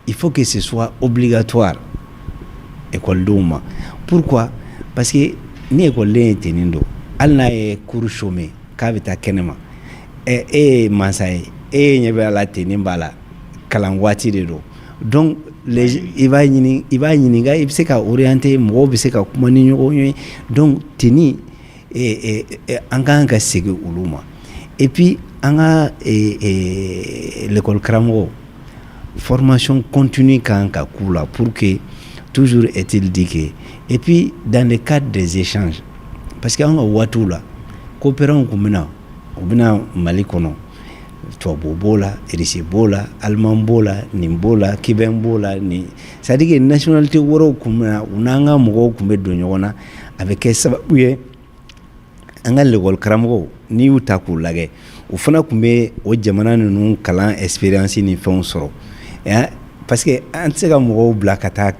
il faut que ce soit obligatoire ekɔlidenw ma. Pourquoi? Parce que ni ekɔliden ye tenue don, hali n'a ye cours chômé k'a bɛ taa kɛnɛma, ɛ e ye mansa ye, e ɲɛ bɛ a la, tenue b'a la, kalan waati de don. Donc les i b'a ɲini, i b'a ɲininka, i bɛ se ka orienter, mɔgɔw bɛ se ka kuma ni ɲɔgɔn ye. Donc tenue, an kan ka segin olu ma. Et puis an ka l'école karamɔgɔw, formation continue kan ka k'u la, pour que toujours est-il dit que, et puis dans le cadre des échanges, parce que an ka waatiw la, coopérants kun bɛna, u bɛna Mali kɔnɔ, tubabu b'o la, irisi b'o la, aliman b'o la, nin b'o la, cubain b'o la, nin, c'est à dire que nationalité wɛrɛw kun bɛna, u n'an ka mɔgɔw kun bɛ don ɲɔgɔn na. A bɛ kɛ sababu ye an ka l'école karamɔgɔw, n'i y'u ta k'u lajɛ, u fana tun bɛ o jamana ninnu kalan expérience ni fɛnw sɔrɔ, parce que an tɛ se ka mɔgɔw bila ka taa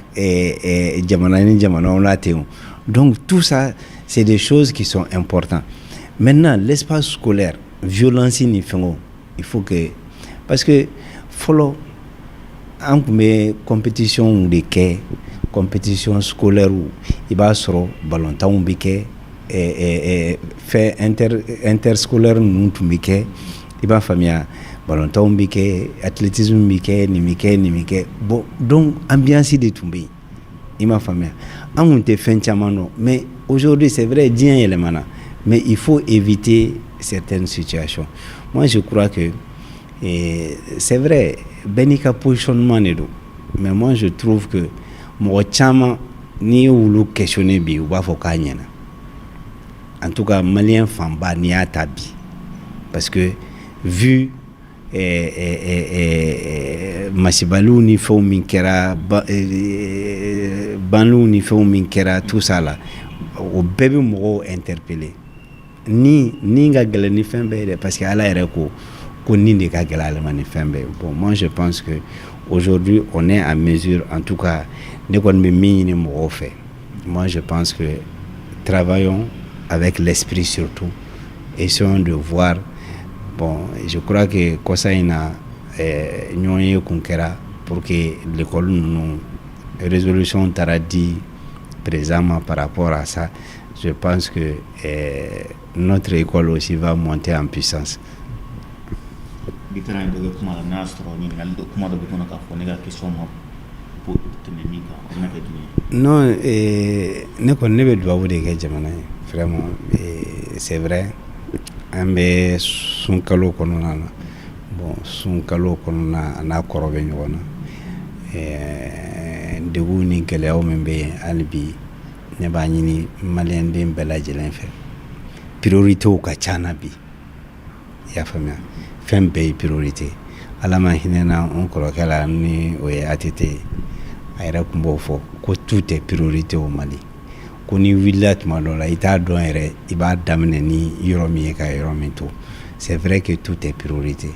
jamana ni jamanaw la ten. Donc tout ça, c'est des choses qui sont importantes. Maintenant, l'espace scolaire, violence ni fɛngɛw, il faut que, parce que fɔlɔ an tun bɛ compétition de kɛ, compétition scolaire, i b'a sɔrɔ ballontanw bɛ kɛ, fɛn interscolaire ninnu tun bɛ kɛ, i b'a faamuya, ballontanw bɛ kɛ, athlétisme bɛ kɛ, nin bɛ kɛ, nin bɛ kɛ. Bon, donc ambiance de tun bɛ yen. I m'a faamuya, an kun tɛ fɛn caman dɔn. Mais aujourd'hui, c'est vrai, diɲɛ yɛlɛmana, mais il faut éviter certaines situations. Moi, je crois que c'est vrai, bɛɛ n'i ka positionnement de don, mais moi, je trouve que mɔgɔ caman, n'i y'olu questionner bi, u b'a fɔ k'a ɲɛna. En tout cas, malien fanba, n'i y'a ta bi, parce que vu masibaliw ni fɛnw min kɛra, banliw ni fɛnw min kɛra, tout ça là, o bɛɛ bɛ mɔgɔw interpeller. Ni ka gɛlɛn ni fɛn bɛɛ ye dɛ, parce que Ala yɛrɛ ko ko ni de ka gɛlɛn ale ma ni fɛn bɛɛ ye. Bon, moi, je pense que aujourd'hui, on est à mesure. En tout cas, ne kɔni bɛ min ɲini mɔgɔw fɛ, moi, je pense que travaillons avec l'esprit surtout, essayons de voir. Bon, je crois que kɔsa in na, ɲɔgɔn ye kun kɛra pour que l'école ninnu, résolution taara di président ma par rapport à ça. Je pense que notre école aussi va monter en puissance. Bi taara dɔ kɛ kuma la, n'a y'a sɔrɔ ɲininkali dɔ, kuma dɔ bɛ kɔnɔ k'a fɔ ne ka question ma tɛmɛ min kan, o bɛna kɛ jumɛn ye? Non, ne kɔni, ne bɛ dugawu de kɛ jamana ye vraiment. C'est vrai, an bɛ sunkalo kɔnɔna na. Bon, sunkalo kɔnɔna, a n'a kɔrɔ bɛ ɲɔgɔn na. Degun ni gɛlɛyaw min bɛ yen hali bi, ne b'a ɲini maliyɛnden bɛɛ lajɛlen fɛ, prioritéw ka ca na bi, i y'a faamuya, fɛn bɛɛ ye priorité. Ala ma hinɛ na n kɔrɔkɛ la, ni o ye ATT ye, a yɛrɛ tun b'o fɔ ko tout est priorité au Mali, ko n'i wulila tuma dɔ la, i t'a dɔn yɛrɛ i b'a daminɛ ni yɔrɔ min ye ka yɔrɔ min to. C'est vrai que tout est priorité,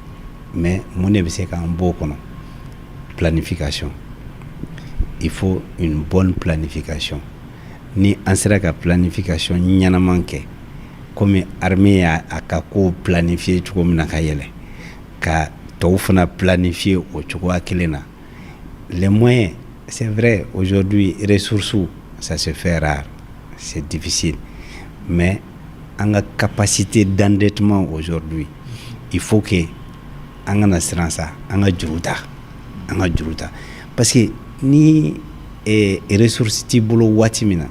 mais mun de bɛ se k'an bɔ o kɔnɔ? Planification. Il faut une bonne planification. Ni an sera ka planification ɲɛnaman kɛ, komi armée y'a a ka ko planifier cogo min na, ka yɛlɛ ka tɔw fana planifier o cogoya kelen na. Les moyens, c'est vrai, aujourd'hui, ressources, ça se fait rare, c'est difficile, mais an ka capacité d'endettement aujourd'hui, il faut que an kana siran sa, an ka juru ta, an ka juru ta, parce que ni ressource t'i bolo waati min na,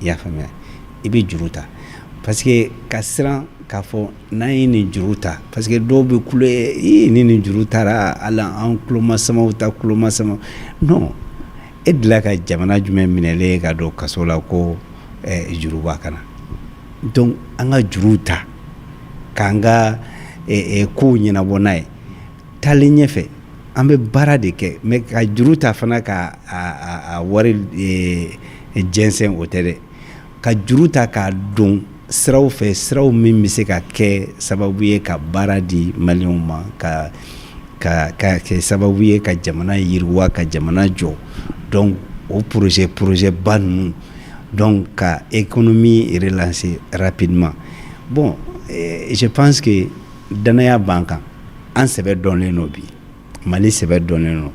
i y'a faamuya, i bɛ juru ta, parce que ka siran k'a fɔ n'an ye nin juru ta, parce que dɔw bɛ kule ni nin juru taara, hali an tulomasamaw ta tulomasama. Non, e delila ka jamana jumɛn minɛlen ye ka don kaso la ko juru b'a kana? Donc an ka juru ta k'an ka kow ɲɛnabɔ n'a ye taalen ɲɛfɛ. An bɛ baara de kɛ, mais ka juru ta fana ka a wari jɛnsɛn, o tɛ dɛ. Ka juru ta k'a don siraw fɛ, siraw min bɛ se ka kɛ sababu ye ka baara di maliyɛnw ma, ka kɛ sababu ye ka jamana yiriwa, ka jamana jɔ. Donc o projet ba ninnu, donc ka économie relancer rapidement. Bon, je pense que danaya b'an kan, an sɛbɛ dɔnnen don bi, Mali sɛbɛ dɔnnen don.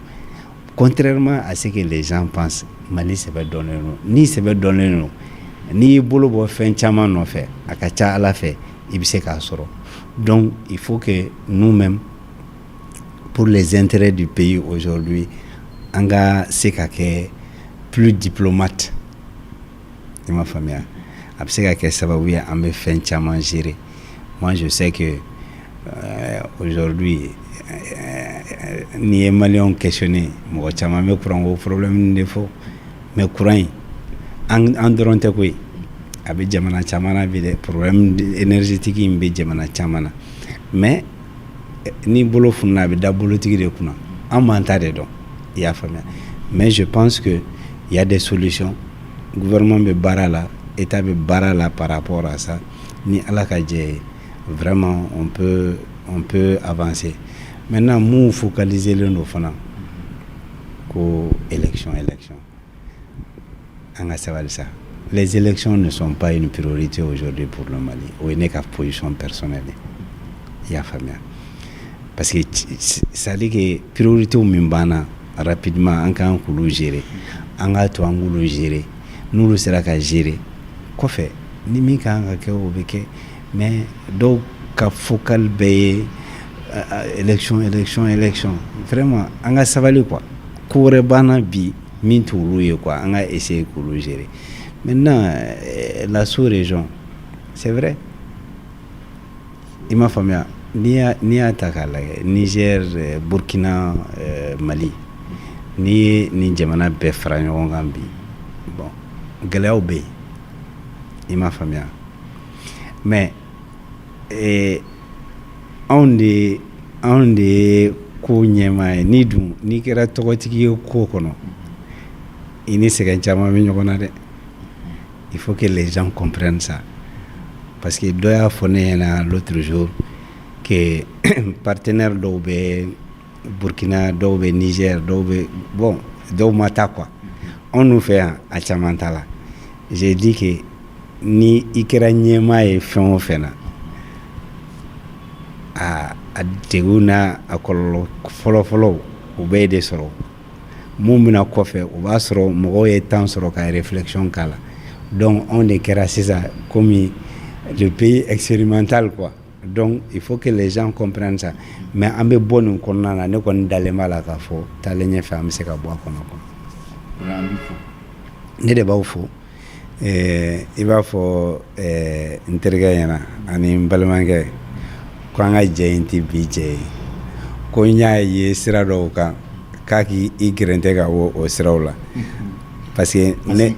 Contrairement à ce que les gens pensent, Mali sɛbɛ dɔnnen don. Ni sɛbɛ dɔnnen don, n'i y'i bolo bɔ fɛn caman nɔfɛ, a ka ca Ala fɛ, i bɛ se k'a sɔrɔ. Donc il faut que nous-mêmes, pour les intérêts du pays aujourd'hui, an ka se ka kɛ plus diplomate, i m'a faamuya, a bɛ se ka kɛ sababu ye an bɛ fɛn caman gérer. Moi, je sais que aujourd'hui, n'i ye maliyɛnw questionner, mɔgɔ caman bɛ courant ko problème de fɔ, mais courant in, an dɔrɔn tɛ koyi, a bɛ jamana caman na bi dɛ. Problème énergétique in bɛ jamana caman na, mais ni bolo fununa, a bɛ da bolotigi de kunna. An b'an ta de dɔn, i y'a faamuya. Mais je pense que il y a des solutions. Gouvernement bɛ baara la, état bɛ baara la par rapport à ça. Ni Ala ka jɛ ye, vraiment, on peut avancer. Maintenant, mun focaliser len don fana ko élection, élection, an ka sabali sa. Les élections ne sont pas une priorité aujourd'hui pour le Mali. O ye ne ka position personnelle ye, i y'a faamuya, parce que c'est à dire que priorité min b'an na rapidement, an kan k'olu gérer, an k'a to an k'olu gérer. N'olu sera ka gérer kɔfɛ, ni min kan ka kɛ, o bɛ kɛ. Mais dɔw ka focal bɛɛ ye élection, élection, élection. Vraiment, an ka sabali quoi, ko wɛrɛ b'an na bi. Min t'olu ye quoi, an ka essayer k'olu gérer. Maintenant, la sous-région, c'est vrai, i m'a faamuya, n'i y'a ta k'a lajɛ, Niger, Burkina, Mali, n'i ye nin jamana bɛɛ fara ɲɔgɔn kan bi, bon, gɛlɛyaw bɛ yen, i m'a faamuya, mais anw de ye ko ɲɛmaa ye. Ni dun n'i kɛra tɔgɔtigi ye ko kɔnɔ, i ni sɛgɛn caman bɛ ɲɔgɔn na dɛ. Il faut que les gens comprennent ça, parce que dɔ y'a fɔ ne ɲɛna l'autre jour que partenaire dɔw bɛ Burkina, dɔw bɛ Niger, dɔw bɛ, bon, dɔw ma taa quoi. Anw dun fɛ yan, a caman t'a la. J'ai dit que ni i kɛra ɲɛmaa ye fɛn o fɛn na, a degun n'a a kɔlɔlɔ fɔlɔ-fɔlɔ, o bɛɛ de sɔrɔ. Mun bɛna kɔfɛ, o b'a sɔrɔ mɔgɔw ye temps sɔrɔ ka réflexion k'a la. Donc anw de kɛra sisan komi le pays expérimental quoi. Donc il faut que les gens comprennent ça. Mais an bɛ bɔ nin kɔnɔna na, ne kɔni dalen b'a la k'a fɔ taalen ɲɛfɛ, an bɛ se ka bɔ a kɔnɔ quoi. Ne de b'aw fo. I b'a fɔ n terikɛ ɲɛna ani n balimakɛ ko an ka jɛ in tɛ bi jɛ ye, ko n y'a ye sira dɔw kan k'a k'i gɛrɛntɛ ka bɔ o siraw la, parce que ne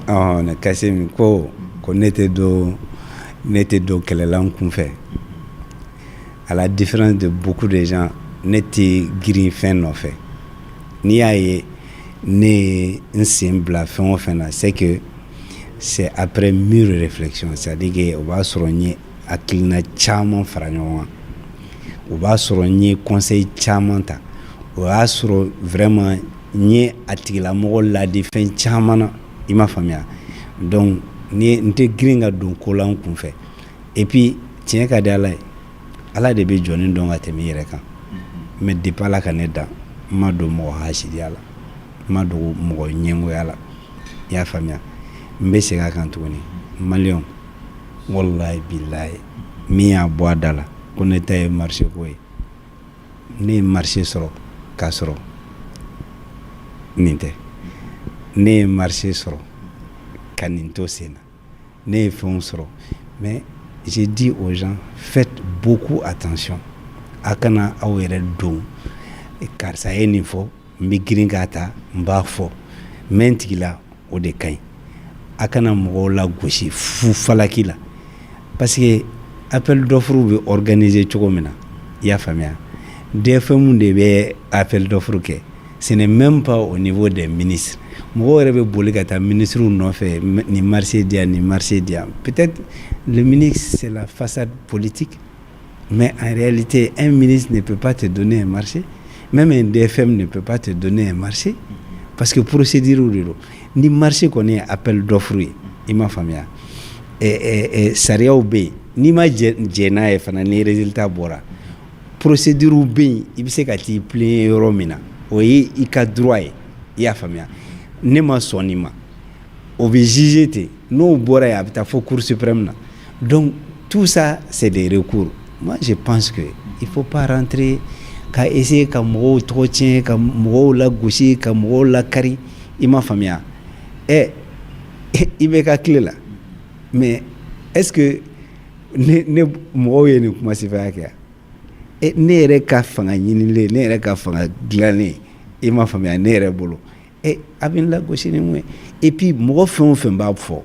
ɔhɔn Kasim ko ne tɛ don kɛlɛla n kunfɛ. À la différence de beaucoup de gens, ne tɛ girin fɛn nɔfɛ. N'i y'a ye ne ye n sen bila fɛn o fɛn na, c'est que c'est après mûre réflexion, c'est-à-dire que o b'a sɔrɔ n ye hakilina caman fara ɲɔgɔn kan, o b'a sɔrɔ n ye conseil caman ta, o y'a sɔrɔ vraiment n ye a tigilamɔgɔ ladi fɛn caman na, i m'a faamuya. Donc ni n tɛ girin ka don ko la n kunfɛ. Et puis tiɲɛ ka di Ala ye, Ala de bɛ jɔnni dɔn ka tɛmɛ i yɛrɛ kan. Mais depuis Ala ka ne dan, n ma don mɔgɔ hasidiya la, n ma don mɔgɔ ɲɛngoya la, i y'a faamuya. N bɛ segin a kan tuguni, maliyɛnw, wallahi bilahi, min y'a bɔ a da la ko ne ta ye marché ko ye, ne ye marché sɔrɔ k'a sɔrɔ nin tɛ, ne ye marché sɔrɔ ka nin to sen na, ne ye fɛnw sɔrɔ. Mais j'ai dit aux gens: faites beaucoup attention, a kana aw yɛrɛ don karisa ye nin fɔ, n bɛ girin k'a ta, n b'a fɔ, n bɛ n tigi la, o de ka ɲi. A kana mɔgɔw lagosi fu falaki la, parce que appel d'offre bɛ organiser cogo min na, i y'a faamuya, DFM de bɛ appel d'offre kɛ. Ce n'est même pas au niveau des ministres. Mɔgɔw yɛrɛ bɛ boli ka taa ministres nɔfɛ, nin marché di yan, nin marché di yan. Peut-être le ministre, c'est la façade politique, mais en réalité, un ministre ne peut pas te donner un marché, même un DFM ne peut pas te donner un marché, parce que procédure de don. Ni marché kɔni ye appel d'offre ye, i m'a faamuya, sariyaw bɛ yen. N'i ma jɛn n'a ye fana, ni résultat bɔra, procédure bɛ yen, i bɛ se ka t'i plaindre yɔrɔ min na, o ye i ka droit ye, i y'a faamuya. Ne ma sɔn nin ma, o bɛ juger ten. N'o bɔra yen, a bɛ taa fo Cour suprême na. Donc tout ça, c'est des recours. Moi, je pense que il faut pas rentrer ka essayer ka mɔgɔw tɔgɔ tiɲɛ, ka mɔgɔw lagosi, ka mɔgɔw lakari, i m'a faamuya. I bɛ ka tile la, mais est ce que ne mɔgɔw ye nin kuma sifaya kɛ? Ne yɛrɛ ka fanga ɲinilen, ne yɛrɛ ka fanga dilannen, i m'a faamuya, ne yɛrɛ bolo, a bɛ n lagosi ni mun ye? Et puis mɔgɔ fɛn o fɛn b'a fɔ,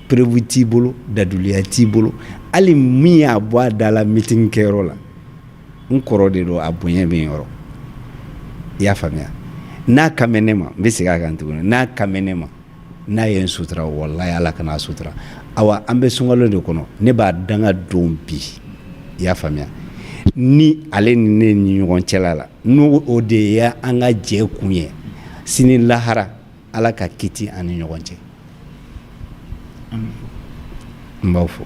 preuve t'i bolo, daduliya t'i bolo. Hali min y'a bɔ a da la meeting kɛyɔrɔ la, n kɔrɔ de don, a bonya bɛ yen yɔrɔ, i y'a faamuya. N'a kan bɛ ne ma, n bɛ segin a kan tuguni, n'a kan bɛ ne ma, n'a ye n sutura, walayi Ala kana sutura. Awa, an bɛ sunkalo de kɔnɔ, ne b'a danga don bi, i y'a faamuya, ni ale ni ne ni ɲɔgɔn cɛla la, n'o o de ye an ka jɛ kun ye sini lahara, Ala ka kiti an ni ɲɔgɔn cɛ. N b'aw fo.